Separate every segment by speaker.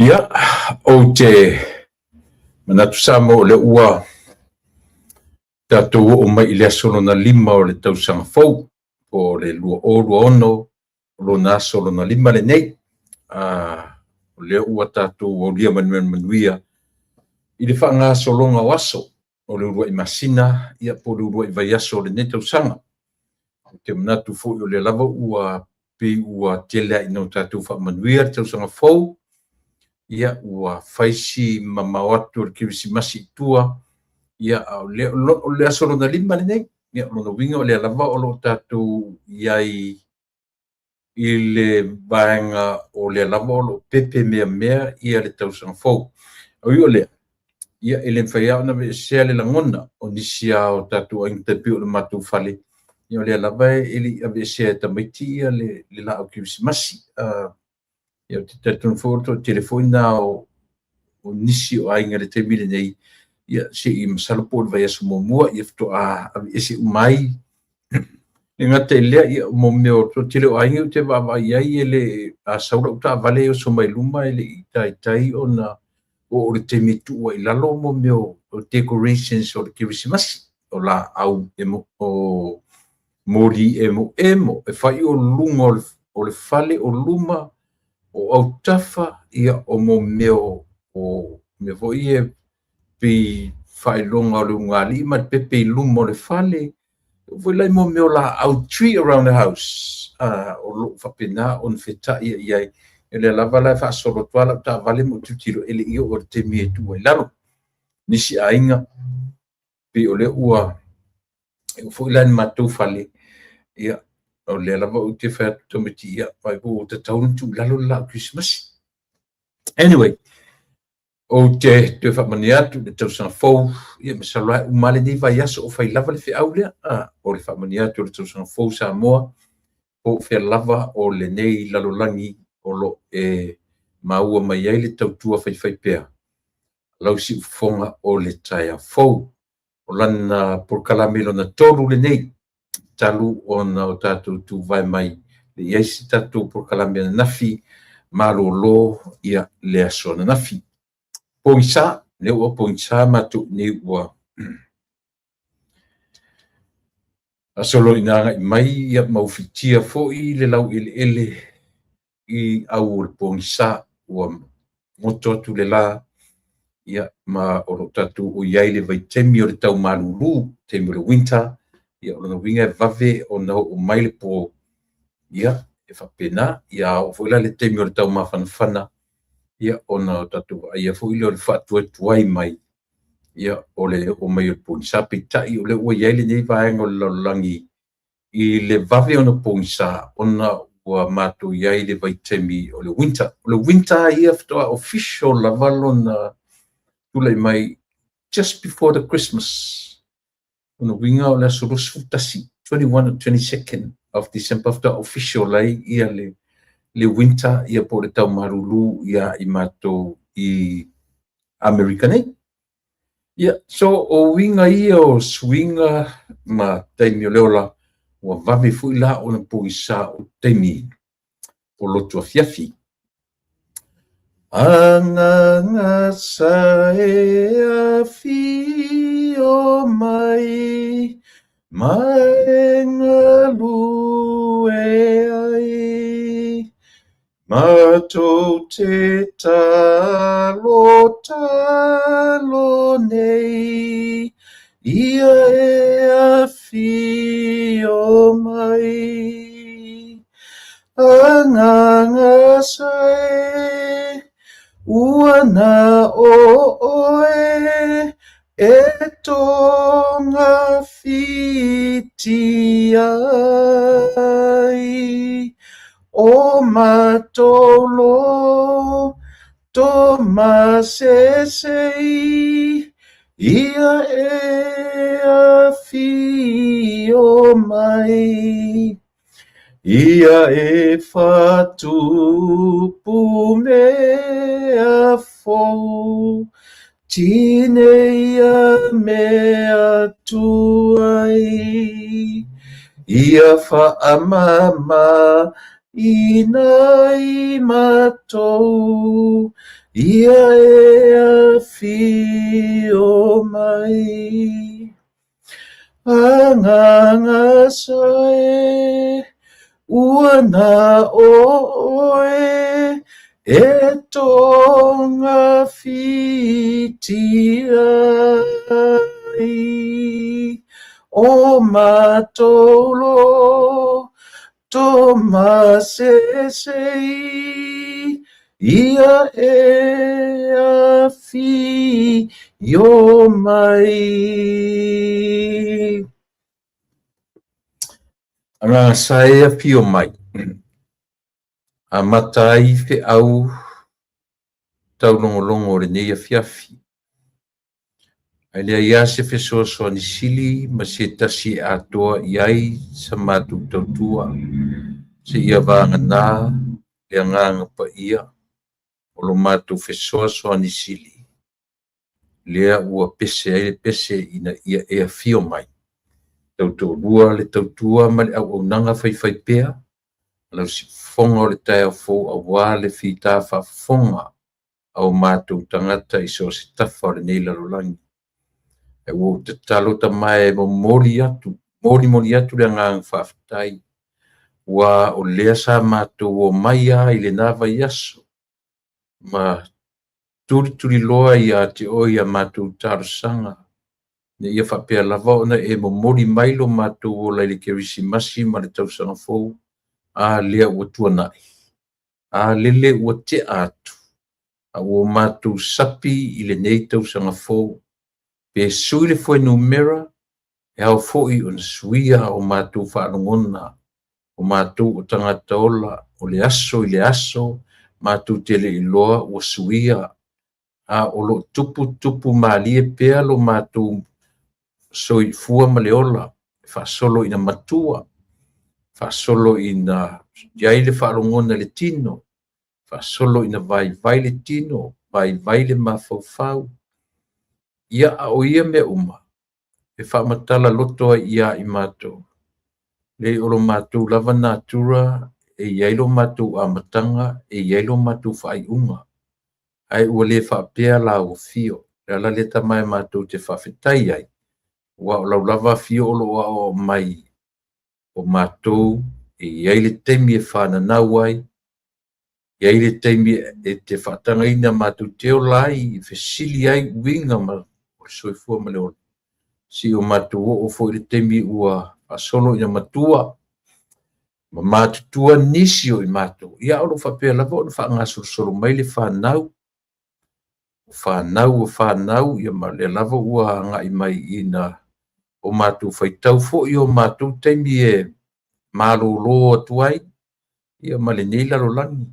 Speaker 1: Ia, ou te manatu Samoa o lea ua tatou oo mai i le aso lona 5 o le tausaga fou, po o le 2026, o lona aso lona 5 lenei. O lea ua tatou aulia mai le manuia i le faagasologa o aso o le uluai masina, ia po o le uluai vaiaso o lenei tausaga. Ou te manatu foi o lea lava ua pei ua tele lava ina o tatou faamanuia le tausaga fou, ia ua fai si mamao atu o le Kerisimasi i tua, ia a o le aso lona 5 lenei. Ia o lona uiga o lea lava o lo o tatou i ai i le vaega o lea lava o lo o pepe meamea ia le tausaga fou. Ui o lea, ia e le mafai lava ona aveesea le lagona o nisi lava o tatou aiga tai pei o le matou fale, ia o lea lava e le i aveesea e tamaiti ia le laau kerisimasi. Ia ou te talitonu foi o le toatele foi lena o nisi o aiga i le taimi lenei, ia se i masalo po o le vaiaso muamua ia faatoa aveese uma ai. E le gata i lea, ia mo mea o le toatele o aiga ou te vaavaai i ai e le a sau lau taavale e oso mai luma e le i taitai ona oo i le taimi e tuu ai i lalo mo mea o decorations o le kerisimasi, o laau o moli emoemo e fai o luga o le fale, o luma, o autafa, ia o mo mea o mea foi ia pei faailoga o le ulugalii ma le pepe i luma o le fale, foi la mo mea o laau tree around the house, o lo o faapena ona feta'i i ai. O lea lava la e faasolo atu lava lau taavale ma ou tilotilo e le i oo i le taimi e tuu ai i lalo. Nisi aiga pei o lea ua e oo foi la i le matou fale, ia o lea lava ou te fai atu tamaiti, ia vaai po ua tatau ona tuu i lalo le laau kerisimasi. Anyway, ou te toe faamanuia atu le tausaga fou, ia masalo lava e uma lava lenei vaiaso o fai lava le feau lea. O le faamanuia atu o le tausaga fou Samoa, po o fea lava o lenei lalolagi o lo o e maua mai ai le tautua faifaipea, lau siufofoga o le taeao fou. O lana polokalame lona 3 lenei, talu ona o tatou tuvae mai, e i ai se tatou polokalame ananafi, malolo ia le aso ananafi. Pogisa, lea ua pogisa matou i inei ua faasolo ina agai mai ia ma ufitia foi le laueleele i au o le pogisa, ua goto atu le la, ia ma o lo o tatou i ai i le vaitaimi o le tau malulu, taimi o le winter, ia o lona uiga e vave ona oo mai le po, ia e faapena, ia a oo foi la i le taimi o le tau mafanafana, ia ona o tatou vaaia foi lea o le faatuaituai mai, ia o le oo mai o le pogisa. Peitai o lea ua i ai lenei vaega o le lalolagi i le vave ona pogisa ona ua matou i ai i le vaitaimi o le winter. O le winter ia faatoa official lava lona tulai mai just before the Christmas. Lona uiga o le aso 21, 21 or 22nd of December faatoa official ai ia le winter, ia po o le tau malulu ia i matou i Amerika nei. Ia, so o uiga ia o suiga ma taimi o le ola, ua vave foi la ona pogisa o taimi o lotu afiafi. Agaga sa e afio mai, ma e galue ai, matou te talo talo nei, ia e afio mai. Agaga sa e, ua na o oe, e togafiti ai, o matou loto masese ia e afio mai. Ia e whatupu mea fou, tinei ia mea tuai. Ia whaamama i nai matou, Ia e afio mai. Agaga sa e, ua na o oe, e togafitia ai. O matou lo to masese ia e afio mai. Agaga sa e afio mai. Amata ai feau taulogologo o lenei afiafi. Ae leai lava se fesoasoani sili ma se tasi e atoa i ai sa matou tautua seia vagana le Agaga Paia o lo matou fesoasoani sili, lea ua pese ai le pese ina ia e afio mai. Tautoalua le tautua ma le auaunaga faifaipea a lau siufofoga o le taeao fou aua le fita faafofoga a o matou tagata i so o se tafa o lenei lalolagi. Ae ua ou tatalo Tama e momoli atu, molimoli atu le agaga faafetai, aua o lea sa matou omai lava i lena vaiaso ma tulituliloa ia te oe i a matou talosaga, ina ia faapea lava ona e momoli mai lo matou ola i le Kerisimasi ma le tausaga fou, a lea ua tuanai, a lele ua tea atu, a ua matou sapi i lenei tausaga fou. Pe sui le fuainumera, e ao foi ona suia o matou faalogona, o matou o tagata ola, o le aso i le aso, matou te le iloa ua suia, a o lo o tupu tupu malie pea lo matou soifua ma le ola, faasolo ina matua, faasolo ina i ai le faalogona i le tino, faasolo ina vaivai le tino, vaivai le mafaufau. Ia, a o ia mea uma, e faamatala loto ai ia i matou, leai o lo matou lava natura, e i ai lo matou amataga, e i ai lo matou faaiuga, ae ua le faapea lau afio. O le ala lea Tama e matou te faafetai ai, aua o lau lava afio o lo o aoao mai o matou e i ai le taimi e fananau ai, e i ai le taimi e te faatagaina matou te ola ai, e fesili ai uiga ma o le soifua ma le ola, seia o matou oo foi i le taimi ua faasolo ina matua ma matutua nisi o i matou, ia o lo o faapea lava ona faagasolosolo mai le fanau, o fanau o fanau, ia ma lea lava ua agai mai ina o matou faitau foi o matou taimi e malolo atu ai, ia ma lenei lalolagi.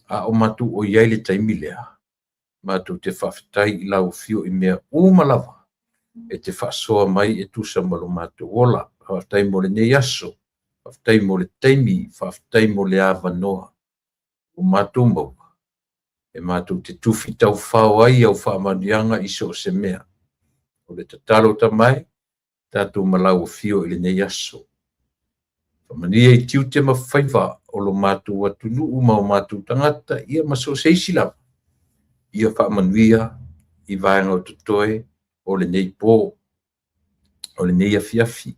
Speaker 1: A o matou o i ai i le taimi lea, matou te faafetai i lau afio i mea uma lava e te faasoa mai e tusa ma lo matou ola. Faafetai mo lenei aso, faafetai mo le taimi, faafetai mo le avanoa ua matou maua e matou te tufi taufao ai au faamanuiaga i so o se mea. O le tatalo Tama e, tatou ma lau afio i lenei aso. Faamanuia i tiute ma faiva o lo matou atunuu ma o matou tagata, ia ma so o se isi lava. Ia faamanuia i vaega o totoe o lenei po, o lenei afiafi.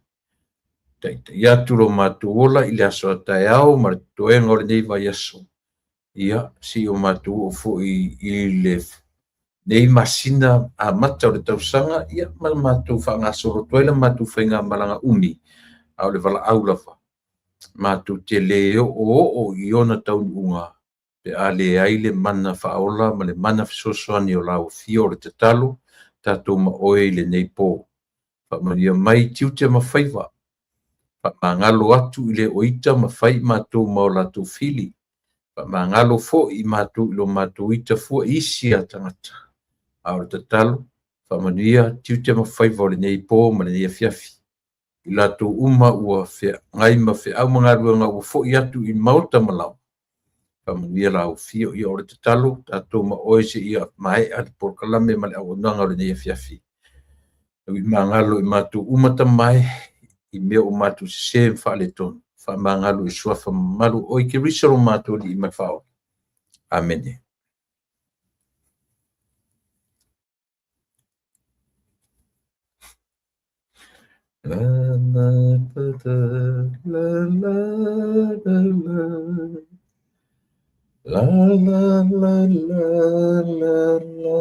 Speaker 1: Taitai atu lo matou ola i le aso a taeao ma le totoega o lenei vaiaso. Ia, seia o matou oo foi i lenei masina amata o le tausaga, ia ma le matou faagasolo atu ai la matou faigamalaga umi, a o le valaau lava, matou te le oooo i ona taunuuga pe a leai le mana faaola ma le mana fesoasoani o lau afio. O le tatalo, tatou ma oe i lenei po. Faamanuia mai tiute ma faiva, faamagalo atu i le o ita ma fai i matou ma o latou fili, faamagalo foi i matou i lo matou ita fua i isi a tagata. A o le tatalo, faamanuia tiute ma faiva o lenei po ma lenei afiafi. I latou uma ua feagai ma feau ma galuega ua foi atu i maota ma laoa, faamanuia lau afio. Ia o le tatalo, tatou ma oe seia maea le polokalame ma le auaunaga o lenei afiafi. Magalo i matou uma Tama e, i mea o matou sese ma faaletonu, faamagalo i suafa mamalu o oe Keriso lo matou Alii ma le Faaola. Amene. La la la la la la la. La la la la la la.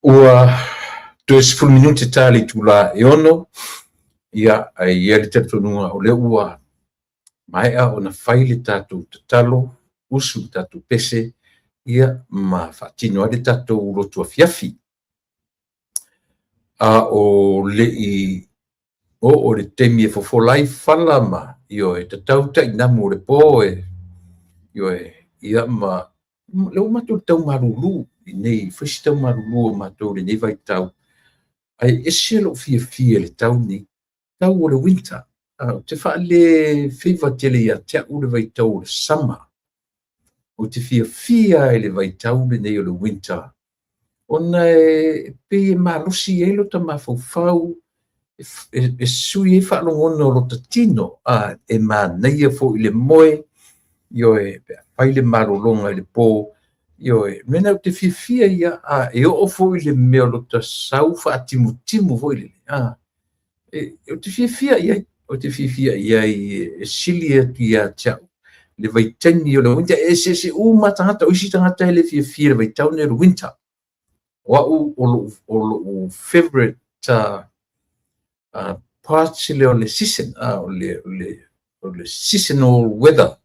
Speaker 1: Ua toe 10 minute ta le itula e 6, ia, ae i ai le talitonuga o lea ua maea ona fai le tatou tatalo, usu le tatou pese, ia, ma faatino ai le tatou lotu afiafi. A o le i oo le taimi e fofola ai fala ma, ioe, tatau tainamu o le po e, ioe, ia ma le ua matou tau malulu i nei, fai si tau malulu o matou i lenei vaitau, ae ese lou fiafia i le tau nei, tau o le winter. Ou te faale favour tele ia te au le vaitau o le summer. Ou te fiafia i le vaitau lenei o le winter, ona e pei e malosi ai lota mafaufau, e sui ai faalogona o lota tino, e manaia foi le moe, ioe, pe a fai le malologa i le po, ioe, mea na ou te fiafia ia, e oo foi le mea o lota sau faatimutimu foi lele, ou te fiafia i ai, ou te fiafia i ai e sili atu ia te au le vaitaimi o le winter. E eseese uma tagata, o isi tagata e le fiafia le vaitau nei o le winter. O au o lou favorite parts le o le season, o le seasonal weather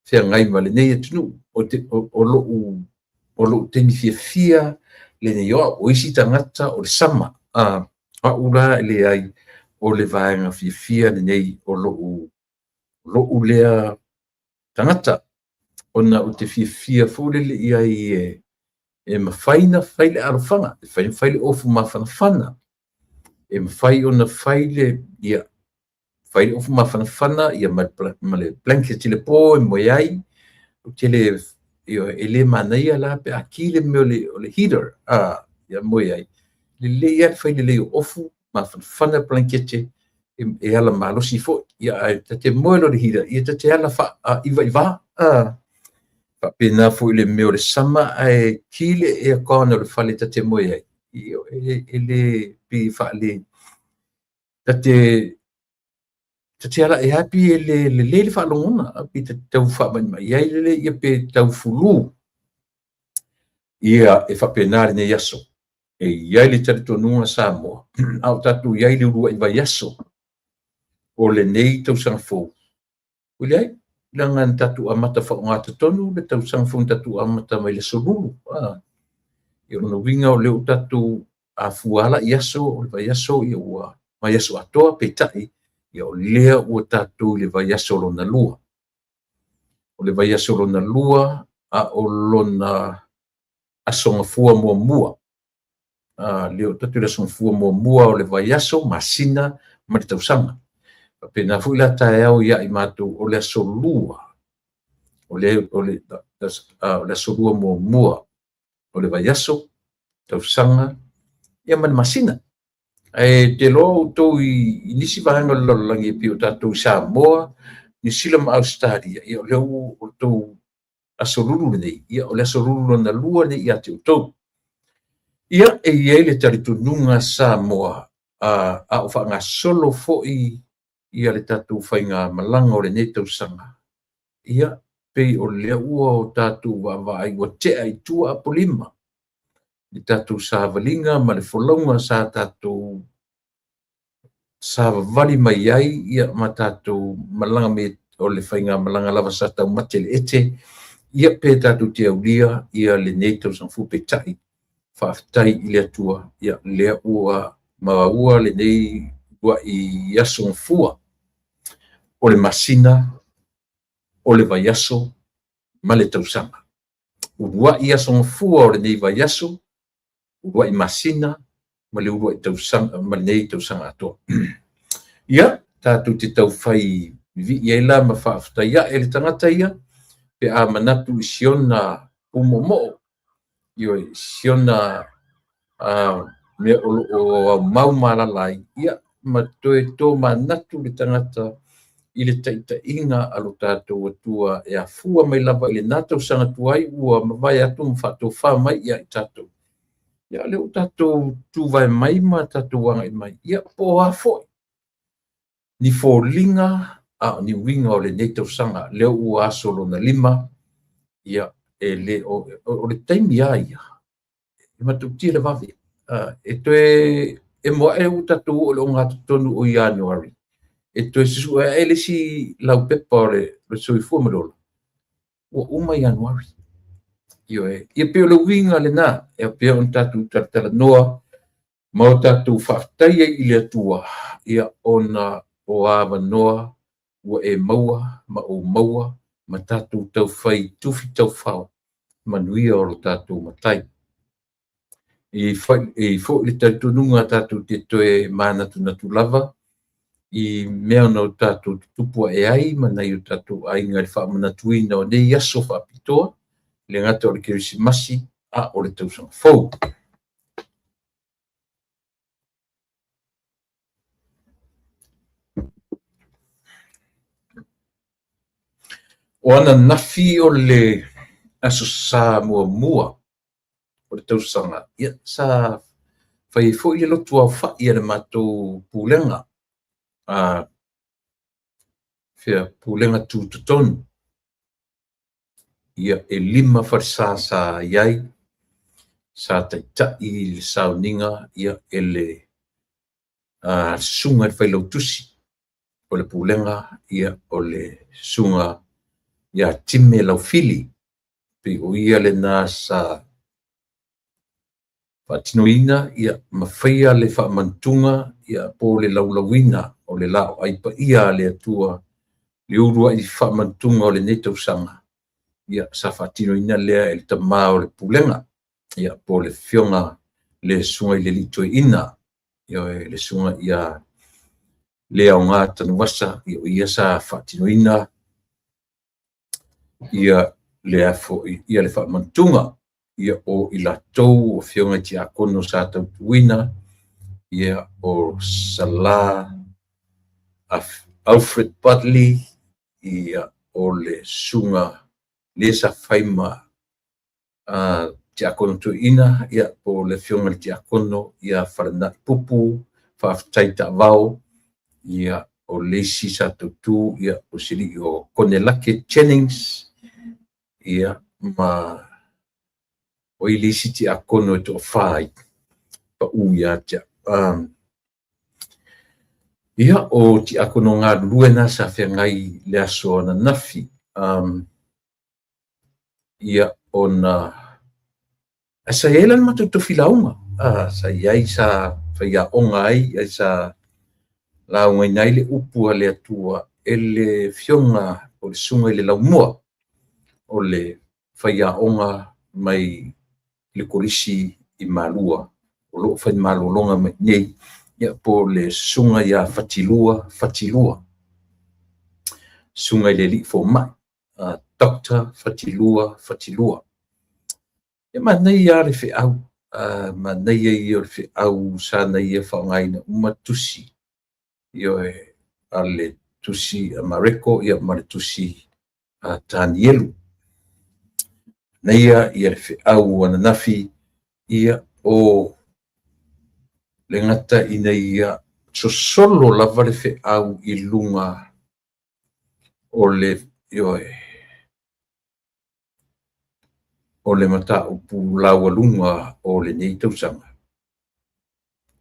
Speaker 1: feagai ma lenei atunuu. O lou taimi fiafia lenei o au. O isi tagata o le summer, au la e leai, o le vaega fiafia lenei o lou lea tagata, ona ou te fiafia foi lele i ai e mafai na fai le alofaga, e mafai ona fai le ofu mafanafana, e mafai ona fai le, ia, fai le ofu mafanafana, ia, ma le blanket i le po e moe ai. Ou te le, e le manaia la pe a ki le mea o le heater, ia moe ai. Lelei lava le fai lelei o ofu mafanafana blankete, e ala malosi foi. Ia, ae ta te moe loa i le heater, ia ta te ala faaiva, faapena foi le mea o le sama, ae ki le aircon o le fale ta te moe ai. E le pei faale ta te ala e happy e le lelei le faalogona, pe ta te tau faamaimai ai lele, ia pe tau fulu. Ia, e faapena lenei aso. E i ai le talitonuga Samoa, a o tatou i ai le uluai vaiaso o lenei tausaga fou. Ua leai, leaga na tatou amata faaaogatatonu le tausaga fou, na tatou amata mai le aso Lulu. Ia, o lona uiga o lea ua tatou afua ala i aso o le vaiaso, ia ua vaiaso atoa, peitai, ia o lea ua tatou i le vaiaso lona lua. O le vaiaso lona lua, a o lona aso gafua muamua. Lea ua tatou i le aso gafua muamua o le vaiaso, masina ma le tausaga. Faapena foi la taeao ia i matou o le aso lua, o le aso lua muamua o le vaiaso, tausaga, ia ma le masina. Ae te iloa outou i nisi vaega o le lalolagi e pei o tatou i Samoa, Niu Sila ma Ausetalia, ia o lea ua outou aso Lulu lenei, ia o le aso Lulu lona lua lenei ia te outou. Ia, e i ai le talitonuga Samoa, a o faagasolo foi ia le tatou faigamalaga o lenei tausaga, ia, pei o lea ua o tatou vaavaai ua tea i tua Apolima, le tatou savaliga ma le folauga sa tatou savavali mai ai, ia, ma tatou malaga mai o le faigamalaga lava sa taumate le ete, ia pe tatou te aulia ia lenei tausaga fou. Peitai, faafetai i le Atua, ia lea ua maua lenei uluai aso gafua o le masina, o le vaiaso ma le tausaga. Uluai aso gafua o lenei vaiaso, uluai masina ma le uluai tausaga ma lenei tausaga atoa. Ia, tatou te taufai vivii ai la ma faafetai ae le tagata ia pe a manatu i si ona pumoomoo, ioe, si ona mea o lo o aumau ma alaala ai, ia, ma toe tomanatu le tagata i le taitaiga a lo tatou Atua e afua mai lava i lena tausaga tuai ua mavae atu ma faatofa mai ia i tatou. Ia, o lea ua tatou tuvae mai ma tatou agai mai, ia, po o a foi ni foliga a o ni uiga o lenei tausaga, lea ua aso lona 5, ia, e le o le taimi lava ia, e matautia le vave. E toe emo ae ua tatou oo i le ogatotonu o Ianuari, e toe susue ae le isi laupepa o le soifua ma le ola, ua uma Ianuari. Ioe, ia pei o le uiga lena, e pei ona tatou talatalanoa ma o tatou faafetai ai i le Atua, ia, ona o avanoa ua e maua ma ou maua ma tatou taufai tufi taufao manuia o lo tatou Matai. E i ai foi le talitonuga tatou te toe manatunatu lava i mea na o tatou tutupu ae ai ma nai o tatou aiga i le faamanatuina o nei aso faapitoa, le gata o le Kerisimasi a o le tausaga fou. O ananafi o le Aso Sa muamua o le tausaga, ia, sa fai ai foi le lotu aofai a le matou pulega, pulega tutotonu. Ia, e 5 falesa sa i ai, sa taitai le sauniga, ia, e le susuga i le failautusi o le pulega, ia, o le susuga ia Time Laufili. Pei o ia lena sa faatinoina, ia, ma faia le faamanatuga, ia, po o le laulauina o le laoai paia a le Atua, le uluai faamanatuga o lenei tausaga, ia, sa faatinoina lea e le tama o le pulega, ia, po o le afioga le susuga i le alii toeaina, le susuga ia Leaoga Tanuvasa, ia, o ia sa faatinoina ia le foi ia le faamanatuga. Ia, o i latou o afioga i tiakono sa tautuina, ia, o Sala Alfred Butley, ia, o le susuga le sa fai ma tiakono toeaina, ia, po o le afioga i le tiakono ia Falanai Pupu Faafetai Taavao, ia, o le isi sa tautu, ia, o se alii o Konelake Jennings, ia, ma o i le isi tiakono e toafa ai pau ia te au. Ia, o tiakono galulue na sa feagai le aso ananafi. Ia, ona ae sa i ai la le matou tofi lauga, sa i ai sa faiaoga ai, ai sa laugaina ai le upu a le Atua e le afioga o le susuga i le Laumua, o le faiaoga mai le Kolisi i Malua, o lo o fai malologa mai nei, ia, po o le susuga ia Fatilua Fatilua, susuga i le alii fomai, Dr. Fatilua Fatilua. E manaia lava le feau, manaia ia o le feau sa na ia faaaogaina uma tusi, ioe, a le tusi a Mareko, ia, ma le tusi a Tanielu. Manaia ia le feau ananafi, ia, o le gata ina ia sosolo lava le feau i luga o le, ioe, o le mataupu laualuga o lenei tausaga.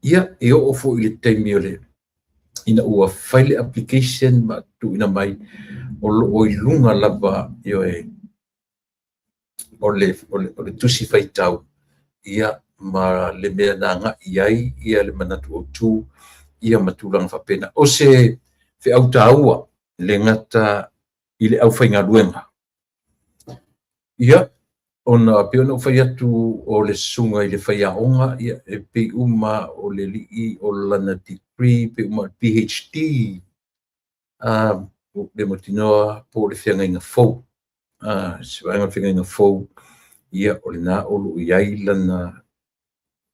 Speaker 1: Ia, e oo foi i le taimi o le ina ua fai le application ma tuuina mai, o lo o i luga lava, ioe, o le tusi faitau, ia, ma le mea na agai i ai ia le manatu autu, ia, ma tulaga faapena. O se feau taua le gata i le aufaigaluega. Ia, Ona pei ona ou fai atu o le susuga i le faiaoga, ia, e pei uma o le alii o lana degree, pei uma o le PhD, le mautinoa po o le feagaiga fou. Se vaega o le feagaiga fou, ia, o lena o lo o i ai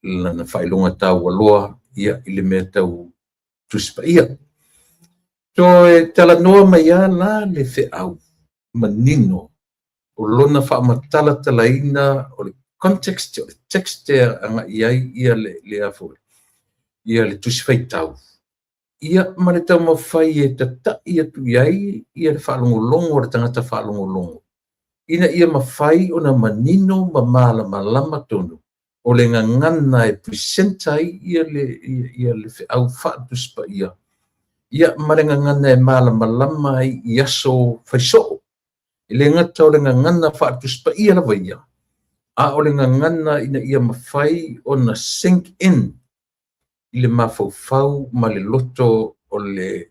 Speaker 1: lana faailoga taualoa, ia, i le mea tau Tusi Paia. Toe talanoa mai lava la le feau manino o lona faamatalatalaina o le context, o le text e agai i ai ia le a foi, ia le tusi faitau, ia ma le taumafai e tata'i atu i ai ia le faalogologo a le tagata faalogologo ina ia mafai ona manino ma malamalama tonu o le gagana e present ai ia le feau faale-Tusi Paia, ia ma le gagana e malamalama ai i aso faisoo. E le gata o le gagana faale-Tusi Paia lava ia, a o le gagana ina ia mafai ona sink in i le mafaufau ma le loto o le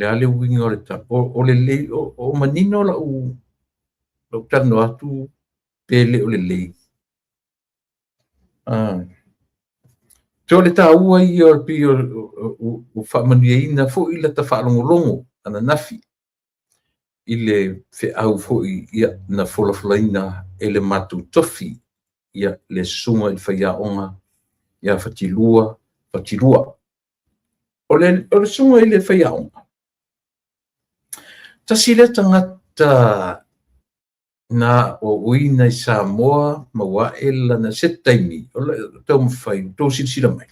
Speaker 1: a le uiga o le tala, o lelei, o manino lau talanoa atu pe le o lelei. So o le taua ia o le pei o faamanuiaina foi lata faalogologo ananafi i le feau foi ia na folafolaina e le matou tofi ia le susuga i le faiaoga ia Fatilua Fatilua. O le susuga i le faiaoga, tasi lea tagata na aoaoina i Samoa maua ae lana se taimi o le taumafai outou silasila mai.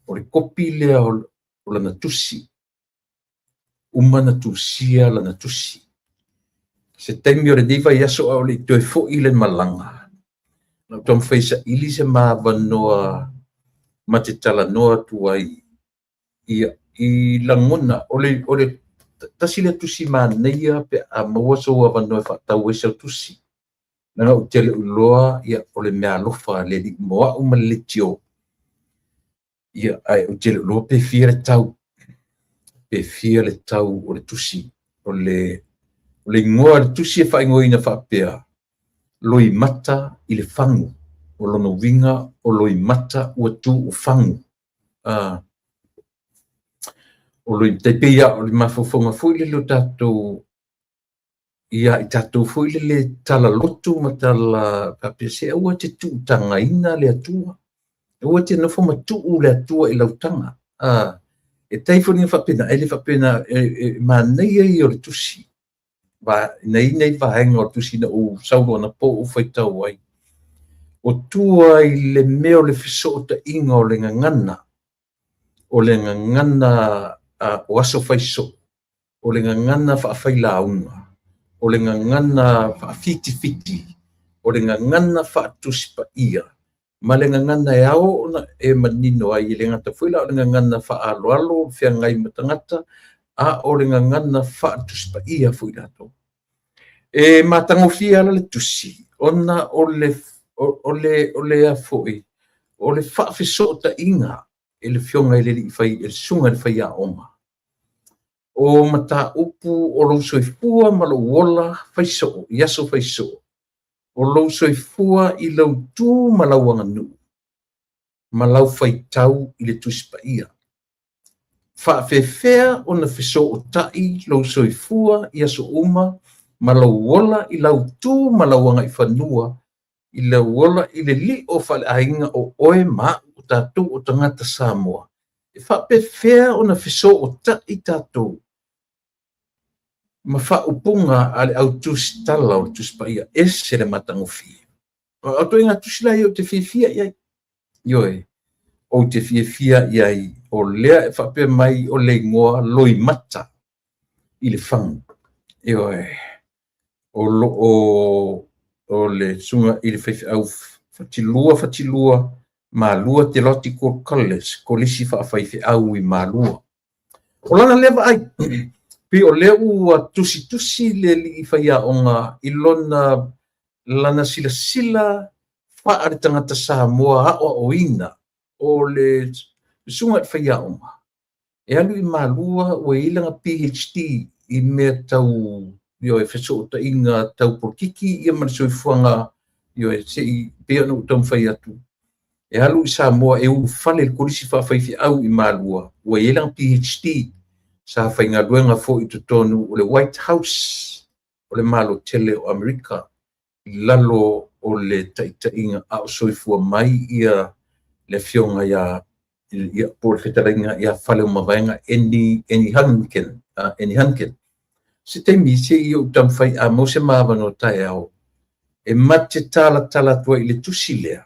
Speaker 1: O le kopi lea o lana tusi, uma na tusia lana tusi. Se taimi o lenei vaiaso a o le i toe foi le malaga, na ou taumafai e saili se ma avanoa ma te talanoa atu ai ia i lagona o le tasi lea tusi manaia pe a maua sou avanoa e faatau ai sau tusi. Leaga ou te le o iloa ia o le meaalofa a le Alii mo au ma le leitio. Ia, ae ou te le o iloa pe fia le tau, pe fia le tau o le tusi. O le igoa o le tusi e faaigoaina faapea, Loimata i le fagu. O lona uiga o Loimata ua tuufagu. O loi, tai pei lava o le mafaufauga foi lele o tatou ia i tatou foi lele tala lotu ma tala faapea se aua e te tuutagaina le Atua, aua e te nofo ma tuu le Atua i lau taga. E tai foliga faapena, e le faapena, e manaia ia o le tusi, na i ai vaega o le tusi na ou sau loa anapo ou faitau ai, o tua i le mea o le fesootaiga o le gagana, o le gagana o aso faisoo, o le gagana faafailauga, o le gagana faafitifiti, o le gagana faatusi paia, ma le gagana e ao ona e manino ai, e le gata foi la o le gagana faaaloalo feagai ma tagata, a o le gagana faatusi paia foi latou. E matagofie ala le tusi, ona o le o le a foi, o le faafesootaiga e le afioga i le alii fai, e le susuga i le faiaoga, o mataupu o lou soifua ma lou ola faisoo i aso faisoo, o lou soifua i lau tu ma lau aganuu ma lau faitau i le Tusi Paia. Faafefea ona fesootai lou soifua i aso uma ma lou ola i lau tu ma lau agaifanua i lau ola i le lio faaleaiga o oe ma au o tatou o tagata Samoa. E faapefea ona fesootai tatou ma faaupuga a le au tusitala o le Tusi Paia? Ese le matagofie. O ituaiga tusi la ia ou te fiafia i ai. Ioe, ou te fiafia i ai, o lea e faapea mai o le igoa Loimata i le fagu. Ioe, o lo o le susuga i le faifeau Fatilua Fatilua Malua Theological College, Kolisi Faafaifeau i Malua. O lana lea vaai, pei o lea ua tusitusi le alii faiaoga i lona lana silasila faa le tagata Samoa aoaoina o le susuga i le faiaoga e alu i Malua ua i ai lana PhD i mea tau, ioe, fesootaiga tau polokiki ia ma le soifuaga, ioe, se i pei ona ou taumafai atu, e alu i Samoa e ulufale i le Kolisi Faafaifeau i Malua, ua i ai lana PhD, sa faigaluega foi i totonu o le White House o le Malo tele o Amerika i lalo o le taitaiga a o soifua mai ia le afioga ia, ia po o le fetalaiga ia Faleomavaega Eni Eni Hunkin, Eni Hunkin. Se taimi se i ou taumafai a maua se ma avanoa taeao e ma te talatala atu ai i le tusi lea.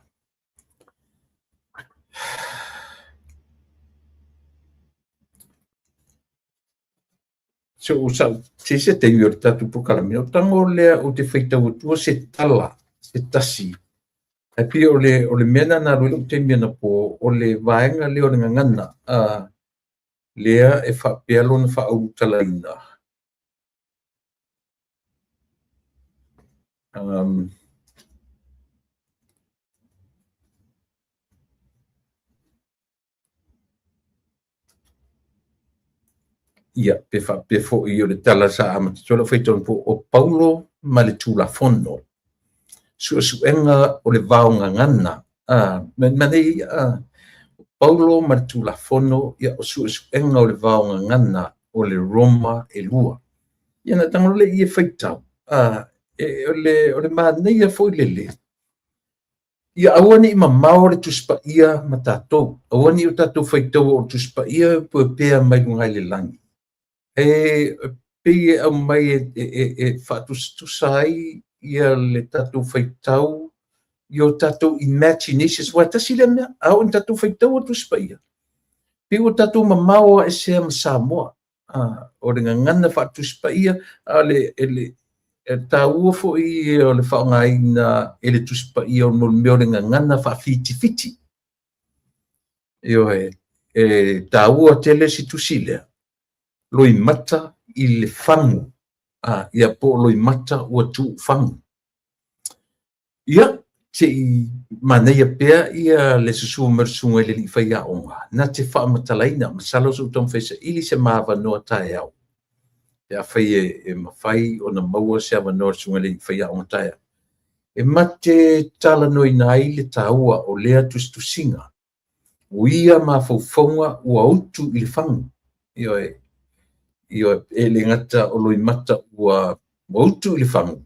Speaker 1: Se o sa se se taimi o le tatou polokalame, o tago lea ou te faitau atua se tala se tasi. Ae pei o le mea lena na alu ai lou taimi anapo, o le vaega lea o le gagana, lea e faapea lona faaulutalaina. Ia, pe faapea foi o le tala sa amata atu ai lau faitau anapo, o Paulo ma le Tulafono, suesuega o le vaogagana, ma nei, o Paulo ma le Tulafono, ia, o suesuega o le vaogagana o le Roma e 2. Ia, na tago loa lea i e faitau, o le manaia foi lele, ia aua ne i mamao le Tusi Paia ma tatou, aua ne i o tatou faitaua o le Tusi Paia e opeopea mai luga i le lagi. E pei e aumai e faatusatusa ai ia le tatou faitau i o tatou imaginations. Aua e tasi lea mea, a oo ina tatou faitaua le Tusi Paia, pei ua tatou mamao aesea ma Samoa. O le gagana faale-Tusi Paia, a o le taua foi o le faaaogaina e le Tusi Paia o le mea o le gagana faafitifiti. Ioe, e taua tele si tusi lea, loimata i le fagu, ia po o loimata ua tuufagu. Ia, se i manaia pea ia le susu mai o le susuga i le alii faiaoga, na te faamatalaina, masalo se i ou taumafai e saili se ma avanoa taeao, pe afai e mafai ona maua se avanoa o le susuga i le alii faiaoga taeao, e ma te talanoaina ai le taua o lea tusitusiga, o ia mafaufauga ua utu i le fagu. Ioe, ioe, e le gata o loimata ua utu i le fagu,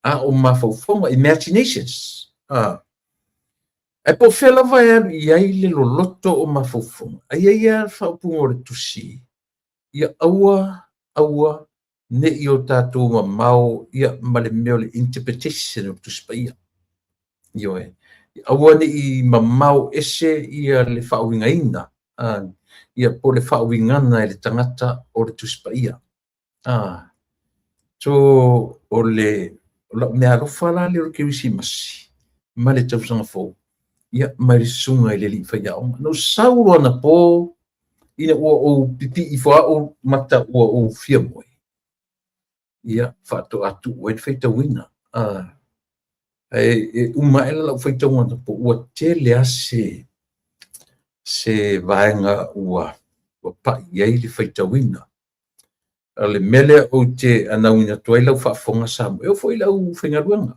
Speaker 1: a o mafaufauga, imaginations. Ae po o fea lava e alu i ai le loloto o mafaufauga, ae i ai lava le faaupuga o le tusi, ia aua, aua ne i o tatou mamao ia ma le mea o le interpretation o le Tusi Paia. Ioe, aua ne i mamao ese ia le faauigaina, ia po o le faauigana e le tagata o le Tusi Paia. So o le lau mea alofa la lea o le Kerisimasi ma le tausaga fou, ia mai le susuga i le alii faiaoga. Na ou sau loa anapo ina ua ou pipii ifo au mata ua ou fia moe, ia faatoa tuu ai le faitauina. Ae uma ae la lau faitauga anapo, ua tele lava se vaega ua pai i ai le faitauina. O le mea lea ou te anauina atu ai lau faafofoga Samoa, e oo foi i le aufaigaluega,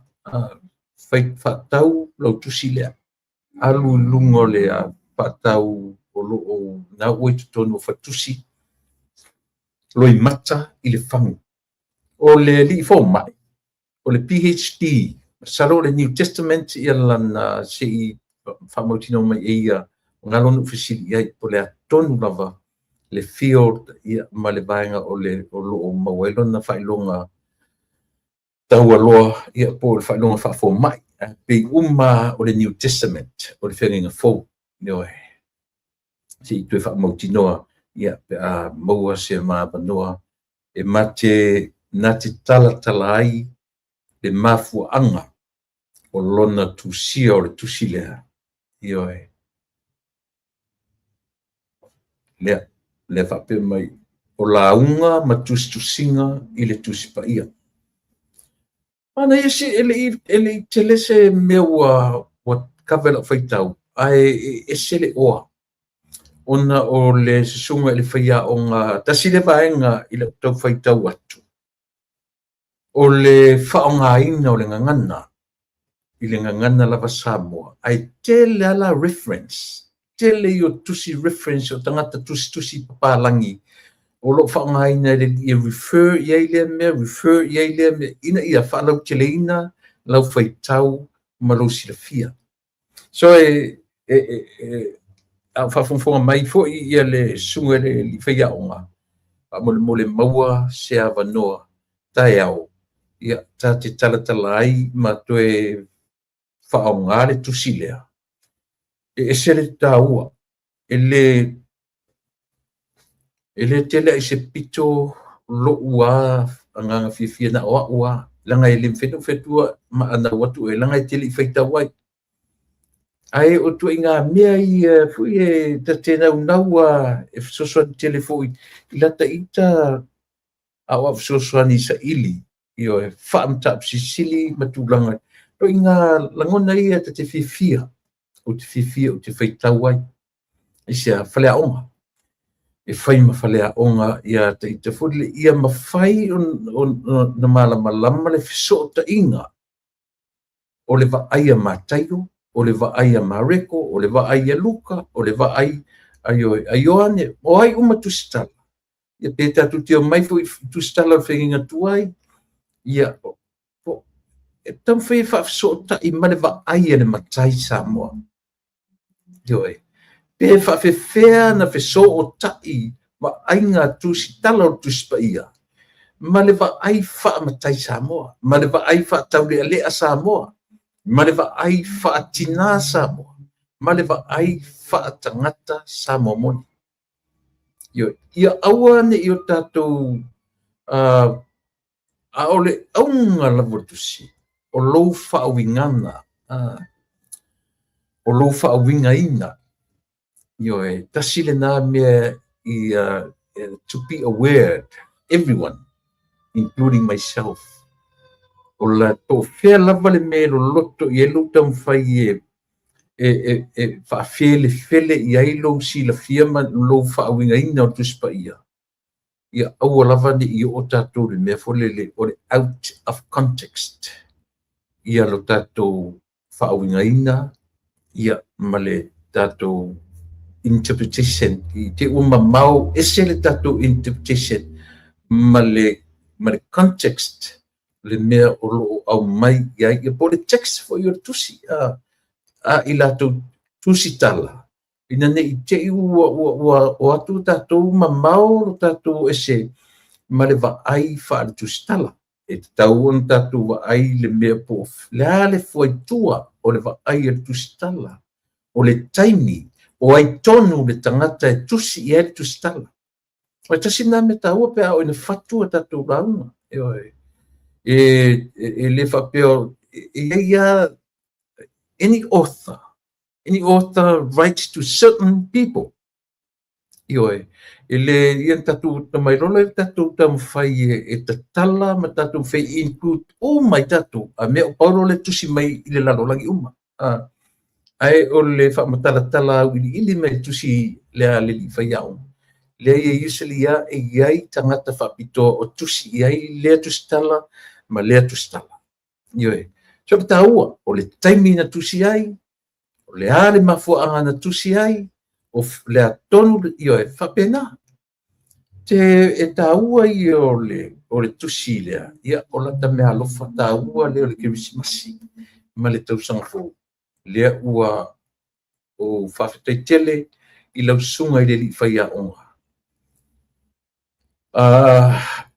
Speaker 1: faatau lau tusi lea, alu i luga o le faatau o lo o na ua i totonu o faletusi, loimata i le fagu. O le alii fomai, o le PhD, masalo o le New Testament ia lana se i faamautinoa mai e ia, galo na ou fesili i ai, po o le a tonu lava le field ia, ma le vaega o lo o maua ai lona faailoga taualoa ia, po o le faailoga faafomai. Pei uma o le New Testament, o le feagaiga fou. Ioe, se i toe faamautinoa ia, pe a maua se maavanoa e mate na te talatala ai le mafuaaga o lona tusia o le tusi lea. Ioe, lea, lea faapea mai, o lauga ma tusitusiga i le Tusi Paia. Manaia se e le i tele se mea ua kava i lau faitau, ae e ese le oa. Ona o le susuga i le faiaoga, tasi le vaega i lau tau faitau atu, o le faaaogaina o le gagana i le gagana lava Samoa, ae tele lava la reference, tele ia o tusi reference o tagata tusitusi papalagi o lo o faaaogaina e le alii e refer i ai lea mea, refer i ai lea mea, ina ia faalauteleina lau faitau ma lou silafia. So a o faafogafoga mai foi ia le susuga i le alii faiaoga, faamolemole maua se avanoa taeao, ia ta te talatala ai ma toe faaaoga le tusi lea. E ese le taua, e le tele lava i se pito lou lava agaga fiafia na o au lava, leaga e le mafai ona ou fai atu ma anau atu oe, leaga e te le i faitau ai. Ae o ituaiga mea ia foi e ta te naunau lava e fesoasoani tele foi i lata ita aoao fesoasoani saili, ioe, faa-mataupu silisili ma tulaga. O ituaiga lagona ia ta te fiafia, ou te fiafia ou te faitau ai. Aisea? Faleaoga. E fai ma faleaoga ia ta ita foi lele ia mafai ona malamalama le fesootaiga o le vaai a Mataio, o le vaai a Mareko, o le vaai a Luka, o le vaai a Ioane, o ai uma tusitala. Ia pe tatou te omai foi i tusitala o le feagaiga tuai, ia e taumafai e faafesootai ma le vaai a le matai Samoa. Ioe. Pe faafefea ona fesootai vaaiga tusitala o le Tusi Paia ma le vaai faamatai Samoa, ma le vaai faataulealea Samoa, ma le vaai faatinā Samoa, ma le vaai faatagata Samoa moni. Ioe. Ia aua ne i o tatou a o le auga lava o le tusi, o lou faauigaga, o lou faauigaina. Ioe, tasi lena mea ia to be aware, everyone, including myself, o la po o fea lava le mea e loloto i ai lou taumafai e faafelefele i ai lou silafia ma lou faauigaina o le Tusi Paia, ia aua lava ne i oo tatou i le mea foi lele o le out of context ia lo tatou faauigaina ia ma le tatou interpretation i te ua mamao ese le tatou interpretation ma le context le mea o lo o aumai i ai ia po o le text foi o le tusi a i latou tusitala ina ne i te i ua o atu tatou mamao lo tatou ese ma le vaai faale-tusitala. E tatau ona tatou vaai le mea po o le a le fuaitua o le vaai a le tusitala, o le taimi, o ai tonu le tagata e tusi i ai le tusitala. O le tasi lena mea taua pe a oo ina fatu a tatou lauga. Ioe. E le faapea e i ai lava any author, any author writes to certain people. Ioe, e le ia na tatou mai loa le tatou taumafai e tatala ma tatou mafai e include uma i tatou a mea o Paulo le tusi mai i le lalolagi uma. Ae o le faamatalatala auiliili mai le tusi lea a le alii faiaoga, lea e usually lava e i ai tagata faapitoa o tusi i ai lea tusitala ma lea tusitala. Ioe. So le taua, o le taimi na tusi ai, o le a le mafuaaga na tusi ai, o le a tonu, ioe, faapena. Te e taua ia o le tusi lea, ia o lata meaalofa taua lea o le Kerisimasi ma le tausaga fou. Lea ua ou faafetai tele i lau susuga i le alii faiaoga.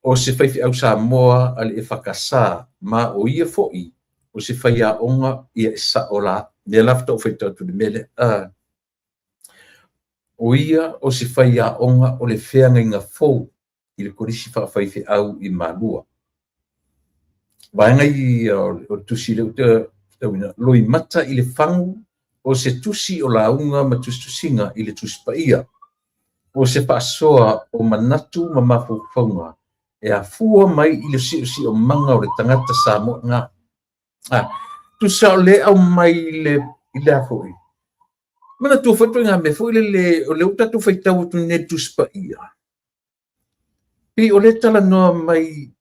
Speaker 1: O se faifeau Samoa a le EFKS, ma o ia foi o se faiaoga ia e sao la. Lea la faatoa ou faitau atu i le mea lea. O ia o se faiaoga o le feagaiga fou i le Kolisi Faafaifeau i Malua. Vaega ia o le tusi lea ou te faitauina, Loimata i le fagu o se tusi o lauga ma tusitusiga i le Tusi Paia, o se faasoa o manatu ma mafaufauga e afua mai i le siosiomaga o le tagata Samoa nga. Tusa o le aumai i le a foi. Manatua foi ituaiga mea foi lele o lea ua tatou faitau atu nei i le Tusi Paia, pei o lea e talanoa mai,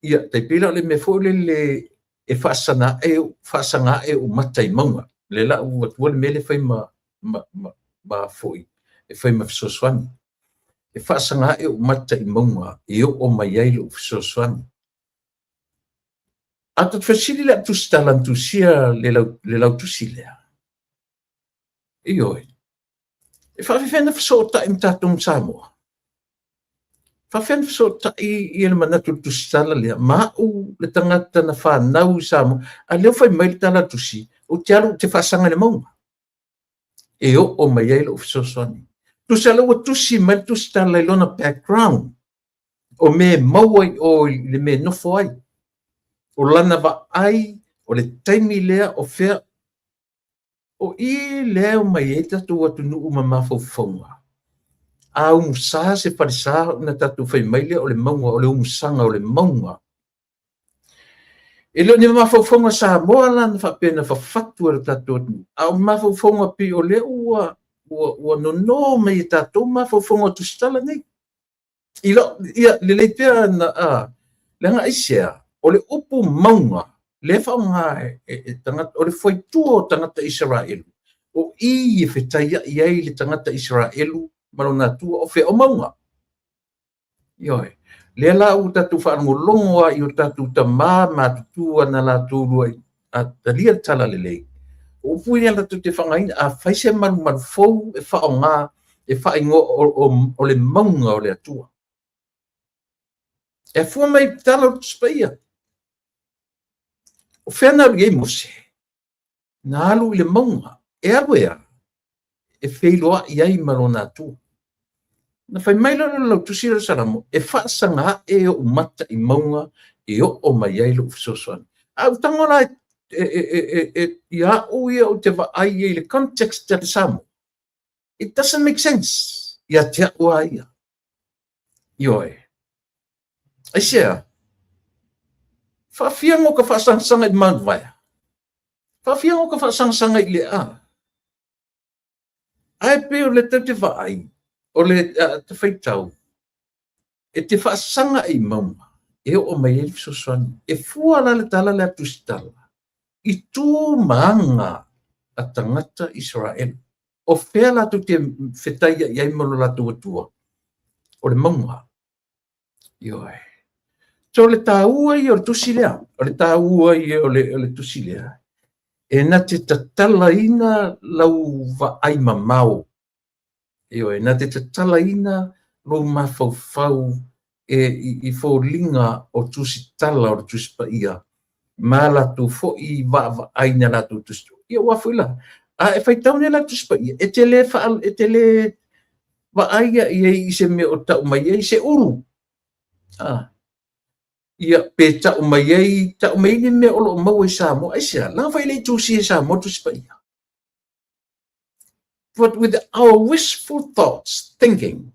Speaker 1: ia, tai pei la o le mea foi lele e faasaga ae, faasaga ae ou mata i mauga. Lea la ua avatua le mea lea fai ma, ma, ma, ma foi, e fai ma fesoasoani. E faasaga ae ou mata i mauga e oo mai ai lou fesoasoani. A ta fesili la i le tusitala na tusia le lau, le lautusi lea, ioe, e faafefea ona fesootai ma tatou ma Samoa? Faafefea ona fesootai ia le manatu o le tusitala lea ma au le tagata na fanau i Samoa, a lea ua fai mai le tala a le tusi, ou te alu ou te faasaga i le mauga e oo mai ai lou fesoasoani. Tusa la ua tusi mai le tusitala i lona background, o mea e maua i o i le mea e nofo ai, o lana vaai, o le taimi lea o fea, o i lea e omai ai tatou atunuu ma mafaufauga. A umusa se falesa ona tatou fai mai lea o le mauga, o le umusaga o le mauga. E le o ni mafaufauga Samoa la na faapea na fafatu e le tatou atunuu, a o mafaufauga pei o lea ua, ua, ua nono mai e tatou mafaufauga o tusitala nei. I lau, ia, lelei pea na, a, leaga aisea, o le upu mauga, lea e faaaoga e, e, e tagata, o le fuaitua o tagata Isaraelu, o i e fetaiai ai le tagata Isaraelu ma lona Atua, o fea? O mauga. Ioe. Lea la ua tatou faalogologo lava i o tatou tama matutua na latou luai a talia le tala lelei. O upu ia latou te faaaogaina, a fai se malumalu fou e faaaoga e faaigoa o, o, o le mauga o le Atua. E afua mai i tala o le Tusi Paia. O fea na alu i ai Mose? Na alu i le mauga. E alu e a? E feiloai ai ma lona Atua. Na fai mai lea o le lautusi lea o le Salamo, e faasaga ae ou mata i mauga e oo mai ai lou fesoasoani. A ou tago la e, e, e, e, e, ia au ia ou te vaai i le context a le Samoa, it doesn't make sense ia te au a ia. Ioe. Aisea? Faafia ngo ka faasagasanga i Mount Vaea. Faafia ngo ka faasagasanga i le a. Ae pei o le tau te vaai, o le te faitau, e te faasaga i mauga, e oo mai ai le fesoasoani. E fua la le tala lea a Tusitala, i tu ma aga a tagata Isaraelu. O fea latou te fetaiai ai ma lo latou Atua? O le mauga. Ioe. So le taua ia o le tusi lea, o le taua ia o le, o le tusi lea, e na te tatalaina lau vaai mamao. Ioe, na te tatalaina lou mafaufau e, i, i foliga o tusitala o le Tusi Paia, ma latou foi vaavaai na latou tusi. Ia ua foi la, a e faitau nei la Tusi Paia, e te le, faa, e te le vaai ia i ai i se mea o tau mai ai se ulu. Ah. Ia, pe tau mai ai, tau mai ai ni mea o lo o maua i Samoa. Aisea, leaga foi e le i tusia i Samoa Tusi Paia. But with our wishful thoughts, thinking,